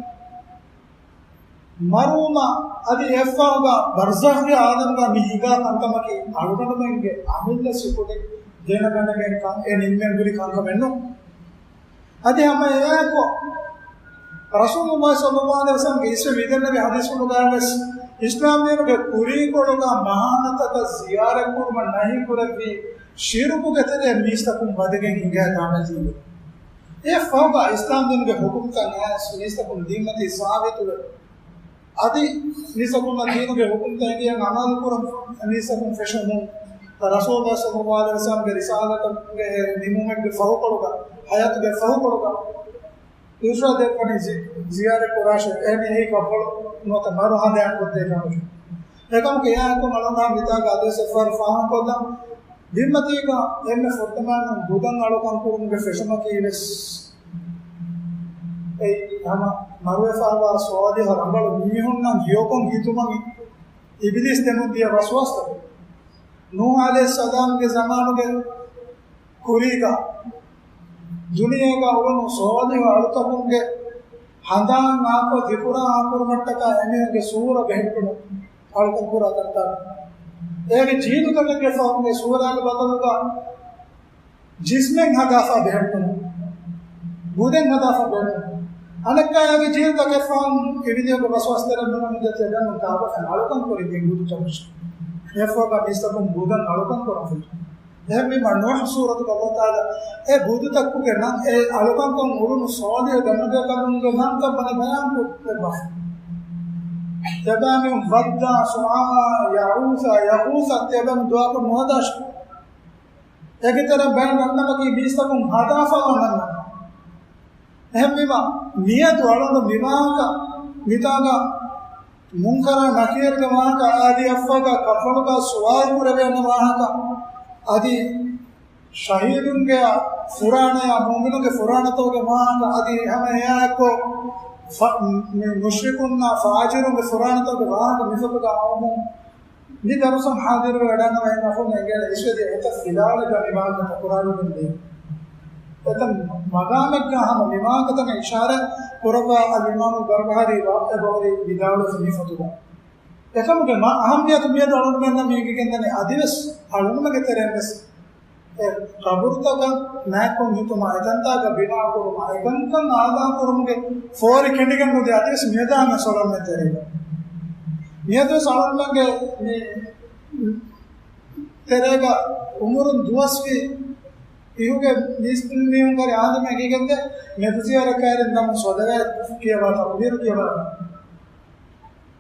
މަރުވުމަށް އަދި އެއަށްފަހުގަ ބަރްޒަޚްގެ އާލަމްގަ މި ހިނގާ ކަންކަމަކީ އަޅުގަނޑުމެންގެ އަމިއްލަ ސިކުނޑި ދެނެގަނެގެން ކަން އެ ނިންމެން ހުރި ކަންކަމެއް ނޫން. އަދި ހަމަ އެއާއެކު ރަސޫލުﷲ ޞައްލަﷲު ޢަލައިހި ވަސައްލަމްގެ އިސްވެ މިދެންނެވި ޙަދީޘްފުޅުގައިވެސް އިސްލާމްދީނުގެ ކުރީކޮޅުގަ މަހާނަތަކަށް ޒިޔާރަތްކުރުމަށް ނަހީ ކުރެއްވީ ޝިރުކުގެ ތެރެއަށް މީސްތަކުން ވަދެގެން ހިނގައިދާނެތީވެ. އެއަށްފަހުގަ އިސްލާމްދީނުގެ ޙުކުމްތައް އައިސް މީސްތަކުން ދީންމަތީ ސާބިތުވެ، އަދި މީސްތަކުންނަށް ދީނުގެ ޙުކުމްތައް އެނގިގެން ޢަމަލުކުރަން މީސްތަކުން ފެށުމުން، ރަސޫލުﷲ ޞައްލަﷲު ޢަލައިހި ވަސައްލަމްގެ ރިސާލަތުގެ ނިމުމެއްގެ ފަހުކޮޅުގަ، ޙަޔާތުގެ ފަހުކޮޅުގަ، އިރުޝާދެއްވަނީ ޒި-، ޒިޔާރަތް ކުރާށޭ، އެހެނީ އެއީ ކަފަޅު ނުވަތަ މަރު ހަނދާން ކޮށްދޭ ކަމެކޭ. އެކަމަކު އެއާއެކު އަޅުގަނޑު މިތާގަ އަދިވެސް އެއްފަހަރު ފާހަގަކޮށްލަން. ދިންމަތީގަ އެންމެ ފުރަތަމައިން ބުދަށް އަޅުކަން ކުރުމުގެ ފެށުމަކީ ވެސް އެއީ ހަމަ މަރުވެފައިވާ ޞާލިޙު ރަނގަޅު މީހުންނަށް ހެޔޮކޮށް ހިތުމަށް އިބިލީސް ދެމުން ދިޔަ ވަސްވާސްތަކެއް. ނޫޙު ޢަލައިހިއްސަލާމްގެ ޒަމާނުގެ ކުރީގަ ދުނިޔޭގަ އުޅުނު ޞާލިޙު އަޅުތަކުންގެ ހަނދާން ނާކޮށް ޒިކުރާ އާކުރުމަށްޓަކާ އެމީހުންގެ ސޫރަ ބެހެއްޓުނު އަޅުކަން ކުރާ ތަންތާނގެ އޭގެ ޖީލުތަކެއްގެ ފަހުން އެ ސޫރާގެ ބަދަލުގަ ޖިސްމެއް ހަދާފަ ބެހެއްޓުނު، ބުދެއް ހަދާފަ ބެހެއްޓުނު. އަނެއްކާ އޭގެ ޖީލުތަކެއް ފަހުން އިބިލީހުގެ ވަސްވާސްތެރެއަށް ނުވަން މިދެ ތިޔަބަންނު ކާބަފެން އަޅުކަން ކުރި ދިން ބުދުތަކުން. އެފޯގަ މީސްތަކުން ބުދަން އަޅުކަން ކުރަން ފެށުނު. އެހެންވީމަ ނޫޙު ސޫރަތުގަ ﷲ ތަޢާލާ އެ ބުދުތަކުގެ ނަން އެ އަޅުކަންކޮށް އުޅުނު ޞާލިޙު ދެންމެ ބޭކަލުންގެ ނަންތައް ބަނެ ބަޔާން ކުރެއްވާފަ. ތިޔަބައިމީހުން ވައްދާ، ސުޢާ، ޔަޣޫޘާ، ޔަޣޫޘާ ތިޔަބައިމީހުން ދުޢާކޮށް ނުހަދާށޭ. އޭގެ ތެރެއަށް ބައެއް ނަންނަމަކީ މީސްތަކުން ހަދާފައިވާ ނަންނަމެއް. އެހެންވީމަ މިއަދު އަޅުގަނޑު މިވާހަކަ މިތާގަ މުންކަރާ ނަކީރުގެ ވާހަކަ، އަދި އަފްވަގަ ކަފަޅުގަ ސުވާލު ކުރެވޭނެ ވާހަކަ، އަދި ޝަހީދުންގެ ފުރާނަޔާ މުއުމިނުންގެ ފުރާނަތަކުގެ ވާހަކަ، އަދި ހަމަ އެއާއެއްކޮށް ފަ-، މި މުޝްރިކުންނާ ފާޖިރުންގެ ފުރާނަތަކުގެ ވާހަކަ މިފޮތުގަ އައުމުން މި ދަރުސަށް ހާޟިރުވެ ވަޑައިގަންނަވާ އެންމެ އެނގޭނެ އިސްވެދިޔަ އެތައް ފިލާވަޅެއްގަ މި ވާހަކަ ކުރާލައިގެން ދޭ. އެތައް މަގާމެއްގަ ހަމަ މި ވާހަކަތަކަށް އިޝާރާތް ކުރައްވާ އަލްއިމާމު ބަރްބަހާރީ ވާ އެބަހުރި ވިދާޅުވެފަ މި ފޮތުގަ. އެކަމުގެ މާ އަހައްމިޔަތު މިއަދު އަޅުގަނޑުމެންނަށް މި އެނގިގެންދަނީ އަދިވެސް އަޅުގަނޑުމެންގެ ތެރެއިން ވެސް އެ ޤަބުރުތަކަށް ނާއްކޮން ހިތުމާ، އެތަންތާގަ ބިނާ ކުރުމާ، އެކަންކަން އާދާ ކުރުމުގެ ފޯރި ކެނޑިގެން ނުދޭ އަދިވެސް މިއަދާ މެ ސޮޅަންމެ ތެރޭގަ. މިއަދުވެސް އަޅުގަނޑުމެންގެ މި ތެރޭގަ އުމުރުން ދުވަސްވީ އިހުގެ މީސް މީހުން ކަރި އާދަމް އެނގިގެންދޭ މެދުޒިޔާރަތްކާރިން ނަމުން ޞަލަވާތް ކިޔަވާ ތަކުބީރު ކިޔަވާ.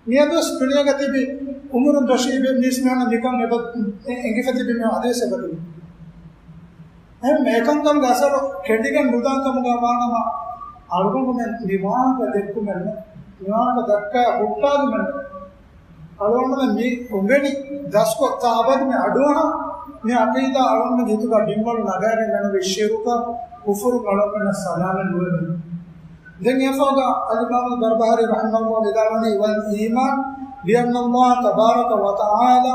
މިއަދުވެސް ދުނިޔޭގަ ތިބި އުމުރުން ދޮށީ މީސްމީހުންނަށް މިކަން އެބަ އެ-، އެނގިފަ ތިބި މީހުން އަދިވެސް އެބަތިބި. އެހެން އެކަންކަމުގެ އަސަރު ކެނޑިގެން ނުދާ ކަމުގަ ވާނަމަ، އަޅުގަނޑުމެން މި ވާހަކަ ދެއްކުމެއް ނޫން، މި ވާހަކަ ދައްކާ ހުއްޓާލުމެއް ނޫން. އަޅުގަނޑުމެން މި އުނގެނި ދަސްކޮށް ތާ އަބަދު މި އަޑުއަހާ، މި ޢަޤީދާ އަޅުގަނޑުމެންގެ ހިތުގަ ބިންވަޅު ނަގާގެން ނަނުވީ ޝިރުކަށް، ކުފުރުން އަޅުގަނޑުމެންނަށް ސަލާމަތް ނުވެވޭނެ. ދެން އެފަހުގަ އަލްއިމާމު ބަރްބަހާރީ ރަޙިމަހުﷲ ވިދާޅުވަނީ، والإيمان بأن الله تبارك وتعالى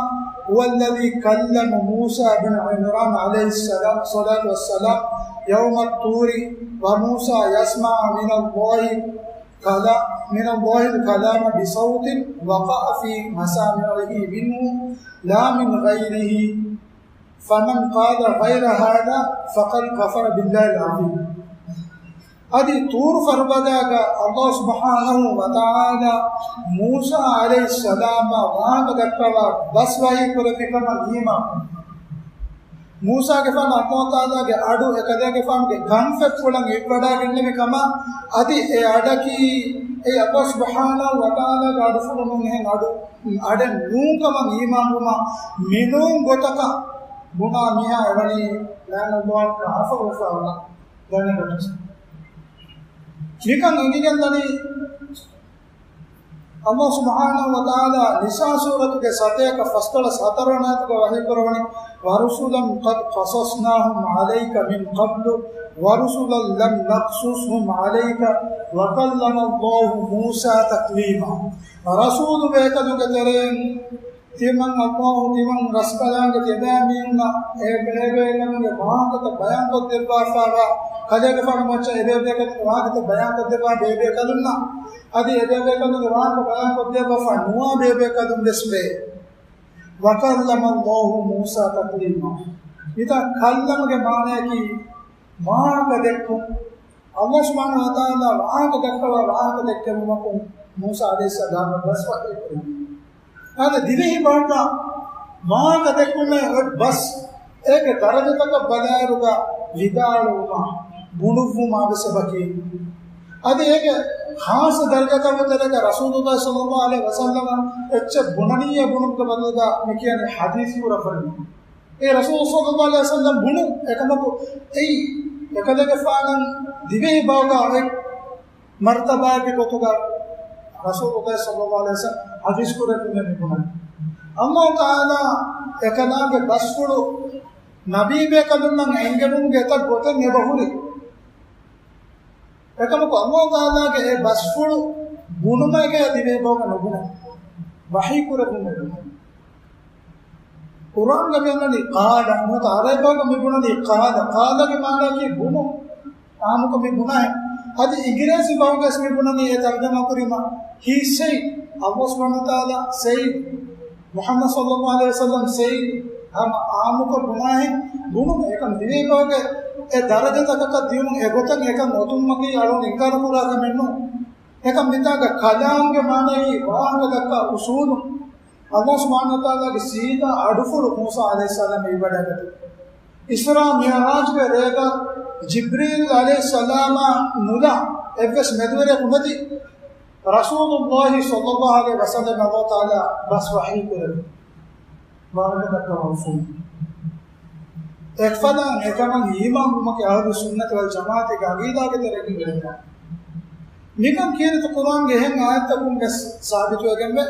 هو الذي كلم موسى بن عمران عليه السلام، الصلاة والسلام، يوم الطور، وموسى يسمع من الله كلا-، من الله الكلام بصوت وقع في مسامعه منه لا من غيره. فمن قال غير هذا فقد كفر بالله العظيم. އަދި ޠޫރު ފަރުބަދާގަ ﷲ ސުބްޙާނަހޫ ވަތަޢާލާ މޫސާ ޢަލައިހިއްސަލާމަށް ވާހަކަ ދައްކަވާ ބަސް ވަޙީ ކުރެއްވި ކަމަށް އީމާން. މޫސާގެފާނު ﷲ ތަޢާލާގެ އަޑު އެކަލޭގެފާނުގެ ކަންފަތްޕުޅަށް އިއްވަޑާގެންނެވި ކަމަށް، އަދި އެ އަޑަކީ އެ ﷲ ސުބްޙާނަހޫ ވަތަޢާލާގެ އަޑުފުޅު ނޫން، އެހެން އަޑު އަޑެއް ނޫން ކަމަށް އީމާންވުމަށް މިނޫން ގޮތަކަށް ބުނާ މީހާ އެވަނީ ލަޢިނަﷲ ކާފަރުވެފައިވާ ދަނޑިވަޅު. މިކަން އެނގިގެންދަނީ ﷲ ސުބްޙާނަހޫ ވަތަޢާލާ ނިސާ ސޫރަތުގެ ސަތޭކަ ފަސްދޮޅަސް ހަތަރުވަނަ އާޔަތުގަ ވަޙީ ކުރައްވަނީ، وَرُسُلًا قَدْ قَصَصْنَاهُمْ عَلَيْكَ مِنْ قَبْلُ وَرُسُلًا لَمْ نَقْصُصْهُمْ عَلَيْكَ وَكَلَّمَ اللَّهُ مُوسَىٰ تَكْلِيمًا. ރަސޫލު ބޭކަލުންގެ ތެރެއިން ތިމަން ﷲ ތިމަން ރަސްކަލާނގެ ތިޔަބައިމީހުންނަށް އެ ބޭބޭކަލުންގެ ވާހަކަތައް ބަޔާންކޮށްދެއްވާފައިވާ، ކަލޭގެފާނު މައްޗަށް އެ ބޭބޭކަލުންގެ ވާހަކަތައް ބަޔާންކޮށްދެއްވާ ބޭބޭކަލުންނަށް، އަދި އެ ބޭބޭކަލުންގެ ވާހަކަ ބަޔާންކޮށްދެއްވާފަ ނުވާ ބޭބޭކަލުން ވެސް ވޭ. وَكَلَّمَ اللَّهُ مُوسَىٰ تَكْلِيمًا. މިތާ ކައްލަމަގެ މާނަޔަކީ ވާހަކަ ދެއްކުން. ﷲ ސުބްޙާނަހޫ ވަތަޢާލާ ވާހަކަ ދައްކަވާ ވާހަކަ ދެއްކެވުމަކުން މޫސާ ޢަލައިހިއްސަލާމަށް ބަސް ވަޙީ ކުރެއްވި. އާދެ، ދިވެހި ބަހަކަށް ވާހަކަ ދެއްކުމެއް އޮތް ބަސް އޭގެ ދަރަޖަތަކަށް ބަލާއިރުގަ ވިދާޅުވުމާ، ބުނުއްވުމާ ވެސް އެބަކީ. އަދި އޭގެ ޚާއްޞަ ދަރަޖަތަކުގެ ތެރޭގަ ރަސޫލުﷲ ޞައްލަﷲ ޢަލައިހި ވަސައްލަމަ އެއްޗެއް ބުނަނީއޭ ބުނުމުގެ ބަދަލުގަ މި ކިޔަނީ ޙަދީޘް ކުރައްވަނީ. އެ ރަސޫލު ޞައްލަﷲ ޢަލައިހި ވަސައްލަމް ބުނު އެކަމަކު، އެއީ އެކަލޭގެފާނަށް ދިވެހި ބަހުގަ އޮތް މަރުތަބާއެއްގެ ގޮތުގަ ރަސޫލުﷲ ޞައްލަﷲ ޢަލައިހި ވަސައްލަމް ޙަދީޘް ކުރެއްވުމެއް މި ބުނަނީ. ﷲ ތަޢާލާ އެކަލާނގެ ބަސްފުޅު ނަބީބޭކަލުންނަށް އެންގެވުމުގެ އެތައް ގޮތެއް އެބަހުރި. އެކަމަކު ﷲ ތަޢާލާގެ އެ ބަސްފުޅު ބުނުމެއްގެ ދިވެހި ބަހުގަ ނުބުނެ، ވަޙީ ކުރެއްވުމެއް ބުނެ. ޤުރްއާންގަ މި އަންނަނީ ޤާލަ، ނުވަތަ ޢަރަބި ބަހުގަ މި ބުނަނީ ޤާލަ. ޤާލަގެ މާނައަކީ ބުނުން، ޢާއްމުކޮށް މި ބުނާހެން. އަދި އިނގިރޭސި ބަހުގަސް މި ބުނަނީ އެ ތަރުޖަމާ ކުރީމަ، ހީ ސެއިޑް، ﷲ ސުބްޙާނަހޫ ވަތަޢާލާ ސެއިޑް، މުޙައްމަދު ޞައްލަﷲ ޢަލައިހި ވަސައްލަމް ސެއިޑް، ހަމަ ޢާއްމުކޮށް ބުނާހެން ބުނުން. އެކަން ދިވެހި ބަހުގެ އެ ދަރަޖަތަކަކަށް ދިޔުމުން އެގޮތަށް އެކަން އޮތުމަކީ އަޅުގަނޑު އިންކާރު ކުރާ ކަމެއް ނޫން. އެކަން މިތާގަ ކަލާމްގެ މާނައަކީ ވާހަކަ ދައްކާ އުޞޫލު. ﷲ ސުބްޙާނަހޫ ވަތަޢާލާގެ ސީދާ އަޑުފުޅު މޫސާ ޢަލައިހިއްސަލާމް އިވިވަޑައިގަތީ. އިސްރާ މިޢުރާޖުގެ ރޭގަ ޖިބްރީލް ޢަލައިހިއްސަލާމާ ނުލާ އެއްވެސް މެދުވެރިޔަކު ނެތި ރަސޫލުﷲ ޞައްލަﷲ ޢަލައިހި ވަސައްލަމަށް ﷲ ތަޢާލާ ބަސް ވަޙީ ކުރެއްވި. ވާހަކަ ދައްކަވާ އުޞޫލު. އެފަދައިން އެކަމަށް އީމާންވުމަކީ އަހުލުއްސުންނަތި ވަލްޖަމާޢަތީގެ ޢަޤީދާގެ ތެރެއިން އެއް ކަމެއް. މިކަން ކީރިތި ޤުރްއާންގެ އެހެން އާޔަތްތަކުން ވެސް ސާބިތުވެގެންވޭ.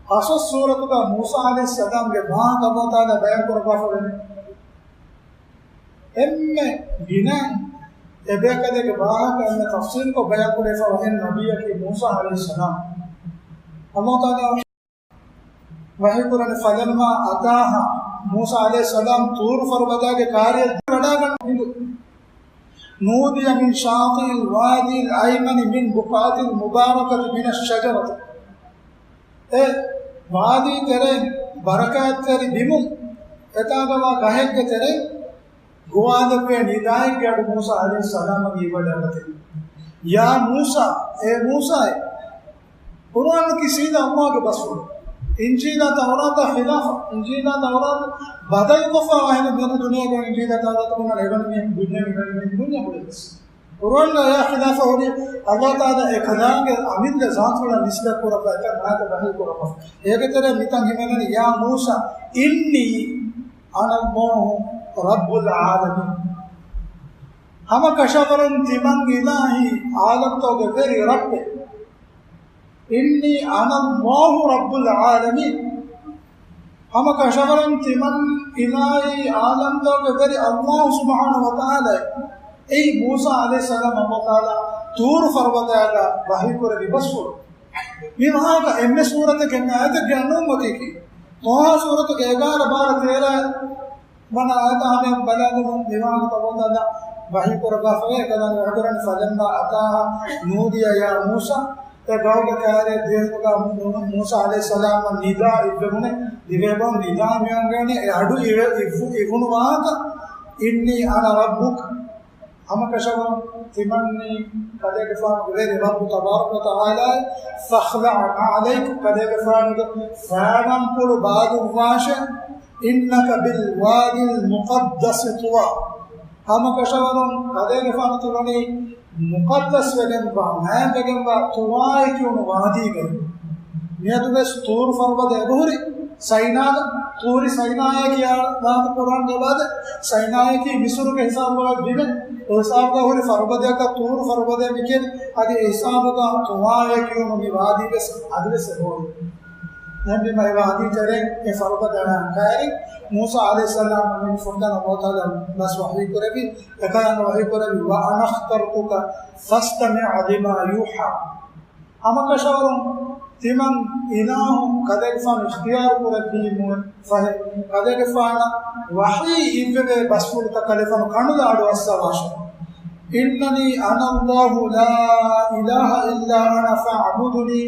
ޤަޞަޞް ސޫރަތުގަ މޫސާ ޢަލައިހިއްސަލާމްގެ ވާހަކަ ﷲ ތަޢާލާ ބަޔާން ކުރައްވާފަ ވަނީ. އެންމެ ގިނައިން އެބޭކަލެއްގެ ވާހަކަ އެންމެ ތަފްޞީލުކޮށް ބަޔާންކުރެވިފައިވާ އެއް ނަބިއްޔަކީ މޫސާ ޢަލައިހިއްސަލާމް. ﷲ ތަޢާލާ ވަޙީކުރަނީ، فَلَمَّا أَتَاهَا، މޫސާ ޢަލައިހިއްސަލާމް ޠޫރު ފަރުބަދާގެ ކާރިއަށް ވަޑާގަން ހިނދު. نُودِيَ مِنْ شَاطِئِ الْوَادِ الْأَيْمَنِ مِنْ بُقْعَةٍ مُبَارَكَةٍ مِنَ الشَّجَرَةِ. އެ ވާދީ ތެރެއިން ބަރަކާތްތެރި ބިމުން އެތާގަވާ ގަހެއްގެ ތެރެއިން ގޮވާލެއްވޭ ނިދާއެއްގެ އަޑު މޫސާ ޢަލައިހިއްސަލާމަށް އިވަޑައިގަތީ. يَا مُوسَىٰ، އޭ މޫސާއޭ. ޤުރްއާނަކީ ސީދާ ﷲގެ ބަސްފުޅު. އިންޖީލާ ތައުރާތާ ޚިލާފަށް، އިންޖީލާ ތައުރާތު ބަދަލުކޮށްފައިވާ ހިނދު މިއަދު ދުނިޔޭގަ އިންޖީލާ ތައުރާތު ބުނަން އެވަނީ މީހުން ބުންޏެއް މިވަނީ މީހުން ބުންޏެއް ހުރެވެސް. ޤުރްއާންގަ އެއާ ޚިލާފަށް ހުރި ﷲ ތަޢާލާ އެ ކަލާމްގެ އަމިއްލަ ޒާތުފުޅަށް ނިސްބަތް ކުރައްވާ އެތައް އާޔަތެއް ވަޙީ ކުރައްވާފަ. އޭގެ ތެރޭ މިތަން ހިމެނެނީ، يَا مُوسَىٰ إِنِّي أَنَا اللَّهُ رَبُّ الْعَالَمِينَ. ހަމަކަށަވަރުން ތިމަން އިލާހީ ޢާލަމްތަކުގެ ވެރި ރައްބެއް. إِنِّي أَنَا اللَّهُ رَبُّ الْعَالَمِينَ. ހަމަކަށަވަރުން ތިމަން އިލާހީ ޢާލަމްތަކުގެ ވެރި ﷲ ސުބްޙާނަހޫ ވަތަޢާލާ. އެއީ މޫސާ ޢަލައިހިއްސަލާމަށް ﷲ ތަޢާލާ ޠޫރު ފަރުބަދާގަ ވަޙީކުރެއްވި ބަސްފުޅު. މި ވާހަކަ އެންމެ ސޫރަތެއްގެ އެންމެ އާޔަތެއްގެ އަންނައުމަކީކީ، ޠާހާ ސޫރަތުގެ އެގާރަ، ބާރަ، ތޭރަ ވަނަ އާޔަތާ ހަމަޔަށް ބަލާލުމުން މި ވާހަކަ ﷲ ތަޢާލާ ވަޙީ ކުރައްވާފަވޭ. އެކަލާނގެ ވަޙީކުރަނީ، فَلَمَّا أَتَاهَا نُودِيَ يَا مُوسَىٰ. އެ ގައުގެ ކައިރިއަށް ދިޔަހިނދުގަ މޫ-، މޫސާ ޢަލައިހިއްސަލާމަށް ނިދާ އިއްވެވުނެ، ދިވެހިބަހުން ނިދާ މިއޮންގެވުނެ، އެ އަޑު އިވެ-، އިއްވު-، އިވުނު ވާހަކަ، إِنِّي أَنَا رَبُّكَ. ހަމަކަށަވަރުން ތިމަންނީ ކަލޭގެފާނުގެ ވެރި ރައްބު ތަބާރަކަ ވަތަޢާލާއޭ، فَاخْلَعْ نَعْلَيْكَ، ކަލޭގެފާނުގެ ފައިނަންޕުޅު ބާދުއްވާށޭ، إِنَّكَ بِالْوَادِ الْمُقَدَّسِ طُوًى. ހަމަކަށަވަރުން ކަލޭގެފާނު ތިބަނީ މުޤައްދަސްވެގެންވާ، މާތްވެގެންވާ ޠުވާއޭ ކިޔުނު ވާދީގައި. މިއަދުވެސް ޠޫރު ފަރުބަދަ އެބަހުރި. ސައިނާ، ޠޫރި ސައިނާއޭ ކިޔާ ވާހަކަ ޤުރްއާންގަ ވާދެ، ސައިނާއަކީ މިޞްރުގެ ހިސާބުގަ ބިމެއް. އެ ހިސާބުގަ ހުރި ފަރުބަދައަކަށް ޠޫރު ފަރުބަދައޭ މިކިޔަނީ. އަދި އެ ހިސާބުގަ ޠުވާއޭ ކިޔުނު މި ވާދީ ވެސް އަދިވެސް އެބަހުރި. އެހެންވީމަ އެ ވާދީ ތެރެއިން އެ ފަރުބަދަ އަންނަ ކައިރިން މޫސާ ޢަލައިހިއްސަލާމް މި ފުރަތަމަ ﷲ ތަޢާލާ ބަސް ވަޙީ ކުރެއްވި، އެކަލާނގެ ވަޙީ ކުރެއްވި، وَأَنَا اخْتَرْتُكَ فَاسْتَمِعْ لِمَا يُوحَىٰ. ހަމަކަށަވަރުން ތިމަން އިލާހު ކަލޭގެފާނު އިޚްތިޔާރު ކުރެއްވީމު ފަހެ، ކަލޭގެފާނަށް ވަޙީ އިއްވެވޭ ބަސްފުޅުތައް ކަލޭގެފާނު ކަނުލާ އަޑުއައްސަވާށެ. إِنَّنِي أَنَا اللَّهُ لَا إِلَٰهَ إِلَّا أَنَا فَاعْبُدْنِي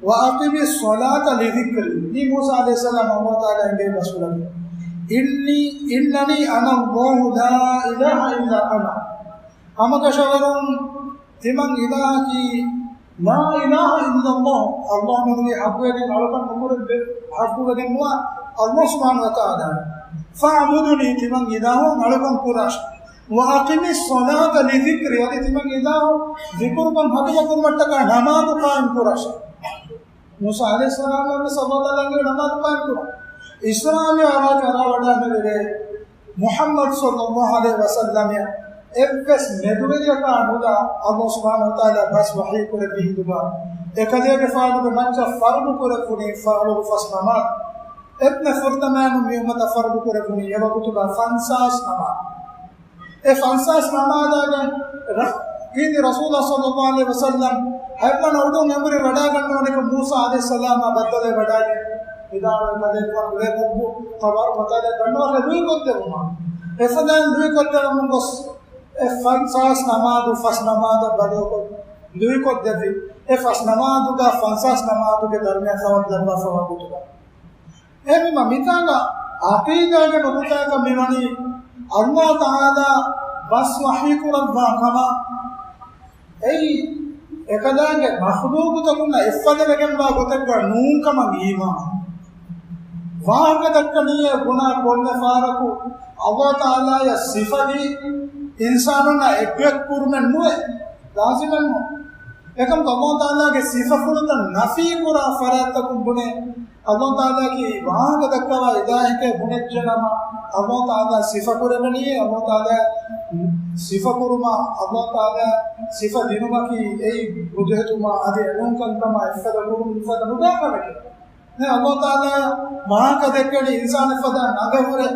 وَأَقِمِ الصَّلَاةَ لِذِكْرِي. މީ މޫސާ ޢަލައިހިއްސަލާމް ﷲ ތަޢާލާ އެންގެވި ބަސްފުޅަކީ. إِنِّي، إِنَّنِي أَنَا اللَّهُ لَا إِلَٰهَ إِلَّا أَنَا. ހަމަކަށަވަރުން ތިމަން އިލާހަކީ، لَا إِلَٰهَ إِلَّا اللَّهُ، ﷲ މެނުވީ ޙައްޤުވެގެން އަޅުކަން ނުކުރެއްވޭ، ޙައްޤުވެގެން ނުވާ ﷲ ސުބްޙާނަހޫ ވަތަޢާލާ. فَاعْبُدْنِي، ތިމަން އިލާހު އަޅުކަން ކުރާށެ. وَأَقِمِ الصَّلَاةَ لِذِكْرِي، އަދި ތިމަން އިލާހު ޛިކުރުކަން ހަދުމަ ކުރުމަށްޓަކާ ނަމާދު ޤާއިމް ކުރާށެ. މޫސާ ޢަލައިހިއްސަލާމް ވެސް ﷲ ތަޢާލާ އެންގެވި ނަމާދު ޤާއިމް ކުރަން. އިސްރާ މިޢުރާޖު އަރާ ވަޑާންވެރި މުޙައްމަދު ޞައްލައްލާހު ޢަލައިހި ވަސައްލަމަށް އެއްވެސް މެދުވެރިޔަކާ ނުލާ ﷲ ސުބްޙާނަހޫ ވަތަޢާލާ ބަސް ވަޙީ ކުރެއްވި ހިނދުގަ، އެކަލޭގެފާނުގެ މައްޗަށް ފަރުޟު ކުރެއްވުނީ ފަރުޟު ފަސް ނަމާދު. އެންމެ ފުރަތަމައިން މި އުއްމަތަށް ފަރުޟު ކުރެއްވުނީ އެ ވަގުތުގަ ފަންސާސް ނަމާދު. އެ ފަންސާސް ނަމާދާގެ ރަ-، އީދި ރަސޫލާ ޞައްލައްލާހު ޢަލައިހި ވަސައްލަމް ހަތްވަނަ އުޑުން އެނބުރި ވަޑާގަންނަވަނިކޮށް، މޫސާ ޢަލައިހިއްސަލާމާ ބައްދަލުވެ ވަޑާގެން ވިދާޅުވި ކަލޭގެފާނު ރައްބު ތަބާރަކަ ވަތަޢާލާ ދަންނަވާފަ ލުއިކޮށްދެއްވުމަށް. އެފަދައިން ލުއިކޮށްދެއްވަމުން ގޮސް، އެ ފަންސާސް ނަމާދު ފަސް ނަމާދަށް ބަދަލުކޮށް ލުއިކޮށްދެއްވި. އެ ފަސް ނަމާދުގަ ފަންސާސް ނަމާދުގެ ދަރުމިޔާ ސަވާބު ލައްވާފަ ވަގުތުގަ. އެހެންވީމަ، މިތާގަ ޢަޤީދާގެ ނުކުތާއަކަށް މިވަނީ، ﷲ ތަޢާލާ ބަސް ވަޙީކުރައްވާ ކަމަށް، އެއީ އެކަލާނގެ މަޚްލޫޤުތަކުންނަށް އެއްފަދަ ވެގެންވާ ގޮތެއްގަ ނޫން ކަމަށް އީމާން. ވާހަކަ ދައްކަނީއޭ ބުނާ ކޮންމެ ފަހަރަކު، ﷲ ތަޢާލާޔަށް ސިފަދީ އިންސާނުންނަށް އެއްގޮތް ކުރުމެއް ނުވޭ، ލާޒިމެއް ނޫން. އެކަމަކު، ﷲ ތަޢާލާގެ ސިފަފުޅުތައް ނަފީ ކުރާ ފަރާތްތަކުން ބުނޭ، ﷲ ތަޢާލާއަކީ ވާހަކަ ދައްކަވާ އިލާހެކޭ ބުނެއްޖެނަމަ، ﷲ ތަޢާލާ ސިފަކުރެވެނީ، ﷲ ތަޢާލާ ސިފަކުރުމަށް، ﷲ ތަޢާލާ ސިފަ ދިނުމަކީ އެއީ ބުދުހެތުމާ އަދި އެނޫންކަންކަމާ އެއްފަދަ ކުރުން މިފަދަ ނުދާ ކަމެކޭ. ނެ، ﷲ ތަޢާލާ ވާހަކަ ދެއްކެނީ އިންސާނެއް ފަދަ އަނގަ ހުރެ،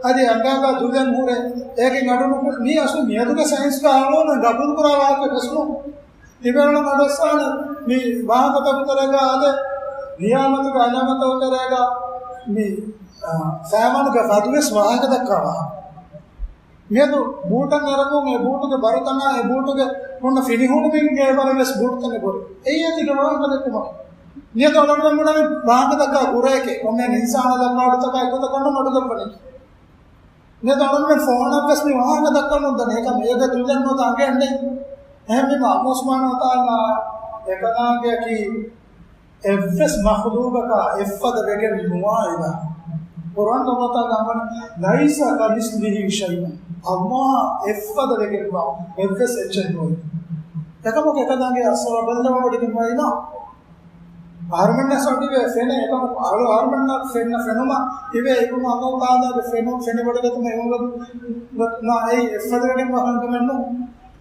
އަދި އަނގާގާ ދުލެއް ހުރެ، އޭގެ އަޑުނުކު-، މީ އަސްލު މިއަދުގެ ސައިންސްގަ އަޅުގަނޑު ގަބޫލުކުރާ ވާހަކަ ވެސް ނޫން. ތިބޭނުން އަޑުއައްސާނެ މި ވާހަކަތަކު ތެރޭގަ އާދެ، ޤިޔާމަތުގެ އަލާމަތްތަކު ތެރޭގަ މި، އާ، ފައިވަނުގެ ވަދުވެސް ވާހަކަ ދައްކާ ވާހަކަ. މިއަދު ބޫޓަށް އެރަކުން އެ ބޫޓުގެ ބަރުތަނާ އެ ބޫޓުގެ ހުންނަ ފިނިހޫނުމިންގެ ވަރަށް ވެސް ބޫޓުތަނެއް ބޮޑު. އެއީ އޭތިގެ ވާހަކަ ދެއްކުމަކީ. މިއަދު އަޅުގަނޑުމެން ބުނަނީ ވާހަކަ ދައްކާ ގުރައެކޭ. ކޮންމެ އިންސާނާ ދައްކާ އަޑުތަކާ އެއްގޮތަކަށް ނޫން އަޑު ދައްވަނީ. މިއަދު އަޅުގަނޑުމެން ފޯނަށްވެސް މި ވާހަކަ ދައްކަން ނުދަނީ. އެކަމް އޭގެ ދުލެއް ނުވަތަ އަނގައެއް ނެތް. އެހެންވީމަ ﷲ ސުބްޙާނަހޫ ވަތަޢާލާ އެކަލާނގެއަކީ އެއްވެސް މަޚްލޫޤަކާ އެއްފަދަ ވެގެން ނުވާ އިލާހު. ޤުރްއާން ﷲ ތަޢާލާ އަންގަނީ، لَيْسَ كَمِثْلِهِ شَيْءٌ. ﷲ އެއްފަދަ ވެގެންވާ އެއްވެސް އެއްޗެއް ނުވޭ. އެކަމަކު އެކަލާނގެ އަސަރަށް ބައްލަވަޑިގެންވާ އިލާހު. އަހަރުމެންނަށް އަޑުއިވޭ ފެނޭ، އެކަމަކު އަޅު އަހަރުމެންނަށް ފެންނަ ފެނުމަށް އިވޭ އިބުނު ﷲ ތަޢާލާގެ ފެނު-، ފެނިވަޑަގަތުމަށް އެވަގުތު އެއީ އެއްފަދަވެގެންވާ ކަންކަމެއް ނޫން.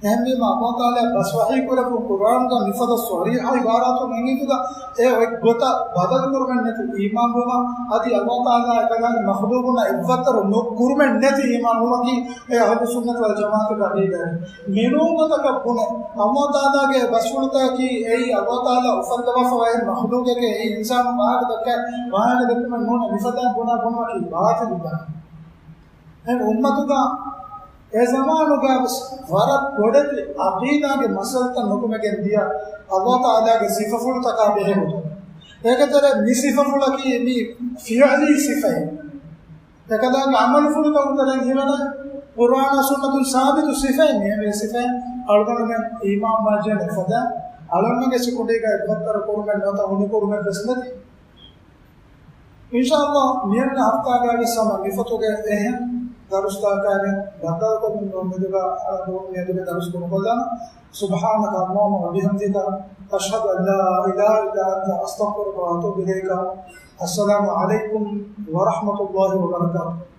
އެހެންވީމަ، ﷲ ތަޢާލާ ބަސް ވަޙީ ކުރެއްވި ޤުރްއާނުގަ މިފަދަ ޞަރީޙަ ޢިބާރާތު އެނގިފުގަ އެ އޮތް ގޮތަށް ބަދަލު ކުރުމެއް ނެތި އީމާންވުމަށް، އަދި ﷲ ތަޢާލާ އެކަލާނގެ މަޚްލޫޤުންނަށް އެއްވައްތަރު ނު-، ކުރުމެއް ނެތި އީމާންވުމަކީ އެ އަހުލުއްސުންނަތި ވަލްޖަމާޢަތުގެ ޢަޤީދާ. މިނޫން ގޮތަކަށް ބުނެ، ﷲ ތަޢާލާގެ ބަސްފުޅުތަކަކީ އެއީ ﷲ ތަޢާލާ އުފައްދަވާފަ އޮތް މަޚްލޫޤެކޭ، އެއީ އިންސާނުން ވާހަކަ ދައްކާ ވާހަކަ ދެއްކުމެއް ނޫނޭ، މިފަދައިން ބުނާ ބުނުމަކީ ބާޠިލު ބަހެއް. އެ އުއްމަތުގަ އެ ޒަމާނުގަ ވެސް ވަރަށް ބޮޑެތި ޢަޤީދާގެ މައްސަލަތައް ނުކުމެގެން ދިޔަ ﷲ ތަޢާލާގެ ސިފަފުޅުތަކާ ބެހޭ ގޮތުން. އޭގެ ތެރޭ މި ސިފަފުޅަކީ މި ފިޢުލީ ސިފައެއް. އެކަލާނގެ ޢަމަލުފުޅުތަކުގެ ތެރެއިން ހީވަނީ ޤުރްއާނާ ސުންނަތުން ސާބިތު ސިފައެއް. މިހެންވެ ސިފައެއް އަޅުގަނޑުމެން އީމާންވާ ޖެހޭނެ ފަދަ އަޅުގަނޑުމެންގެ ސިކުނޑީގަ އެއްވައްތަރު ކުރުމެއް ނުވަތަ ހުނިކުރުމެއް ވެސް ނެތި. އިންޝާﷲ، މިއަންނަ ހަފްތާގައި ވެސް ހަމަ މިފޮތުގެ އެހެން ދަރުސްތަކާގެން ބައްދަލުކޮށް މިއަދުގެ، މިއަދުގެ ދަރުސް ކުރުކޮށްލާނަން. سبحانك اللهم وبحمدك، أشهد أن لا إله إلا أنت، أستغفرك وأتوب إليك. السلام عليكم ورحمة الله وبركاته.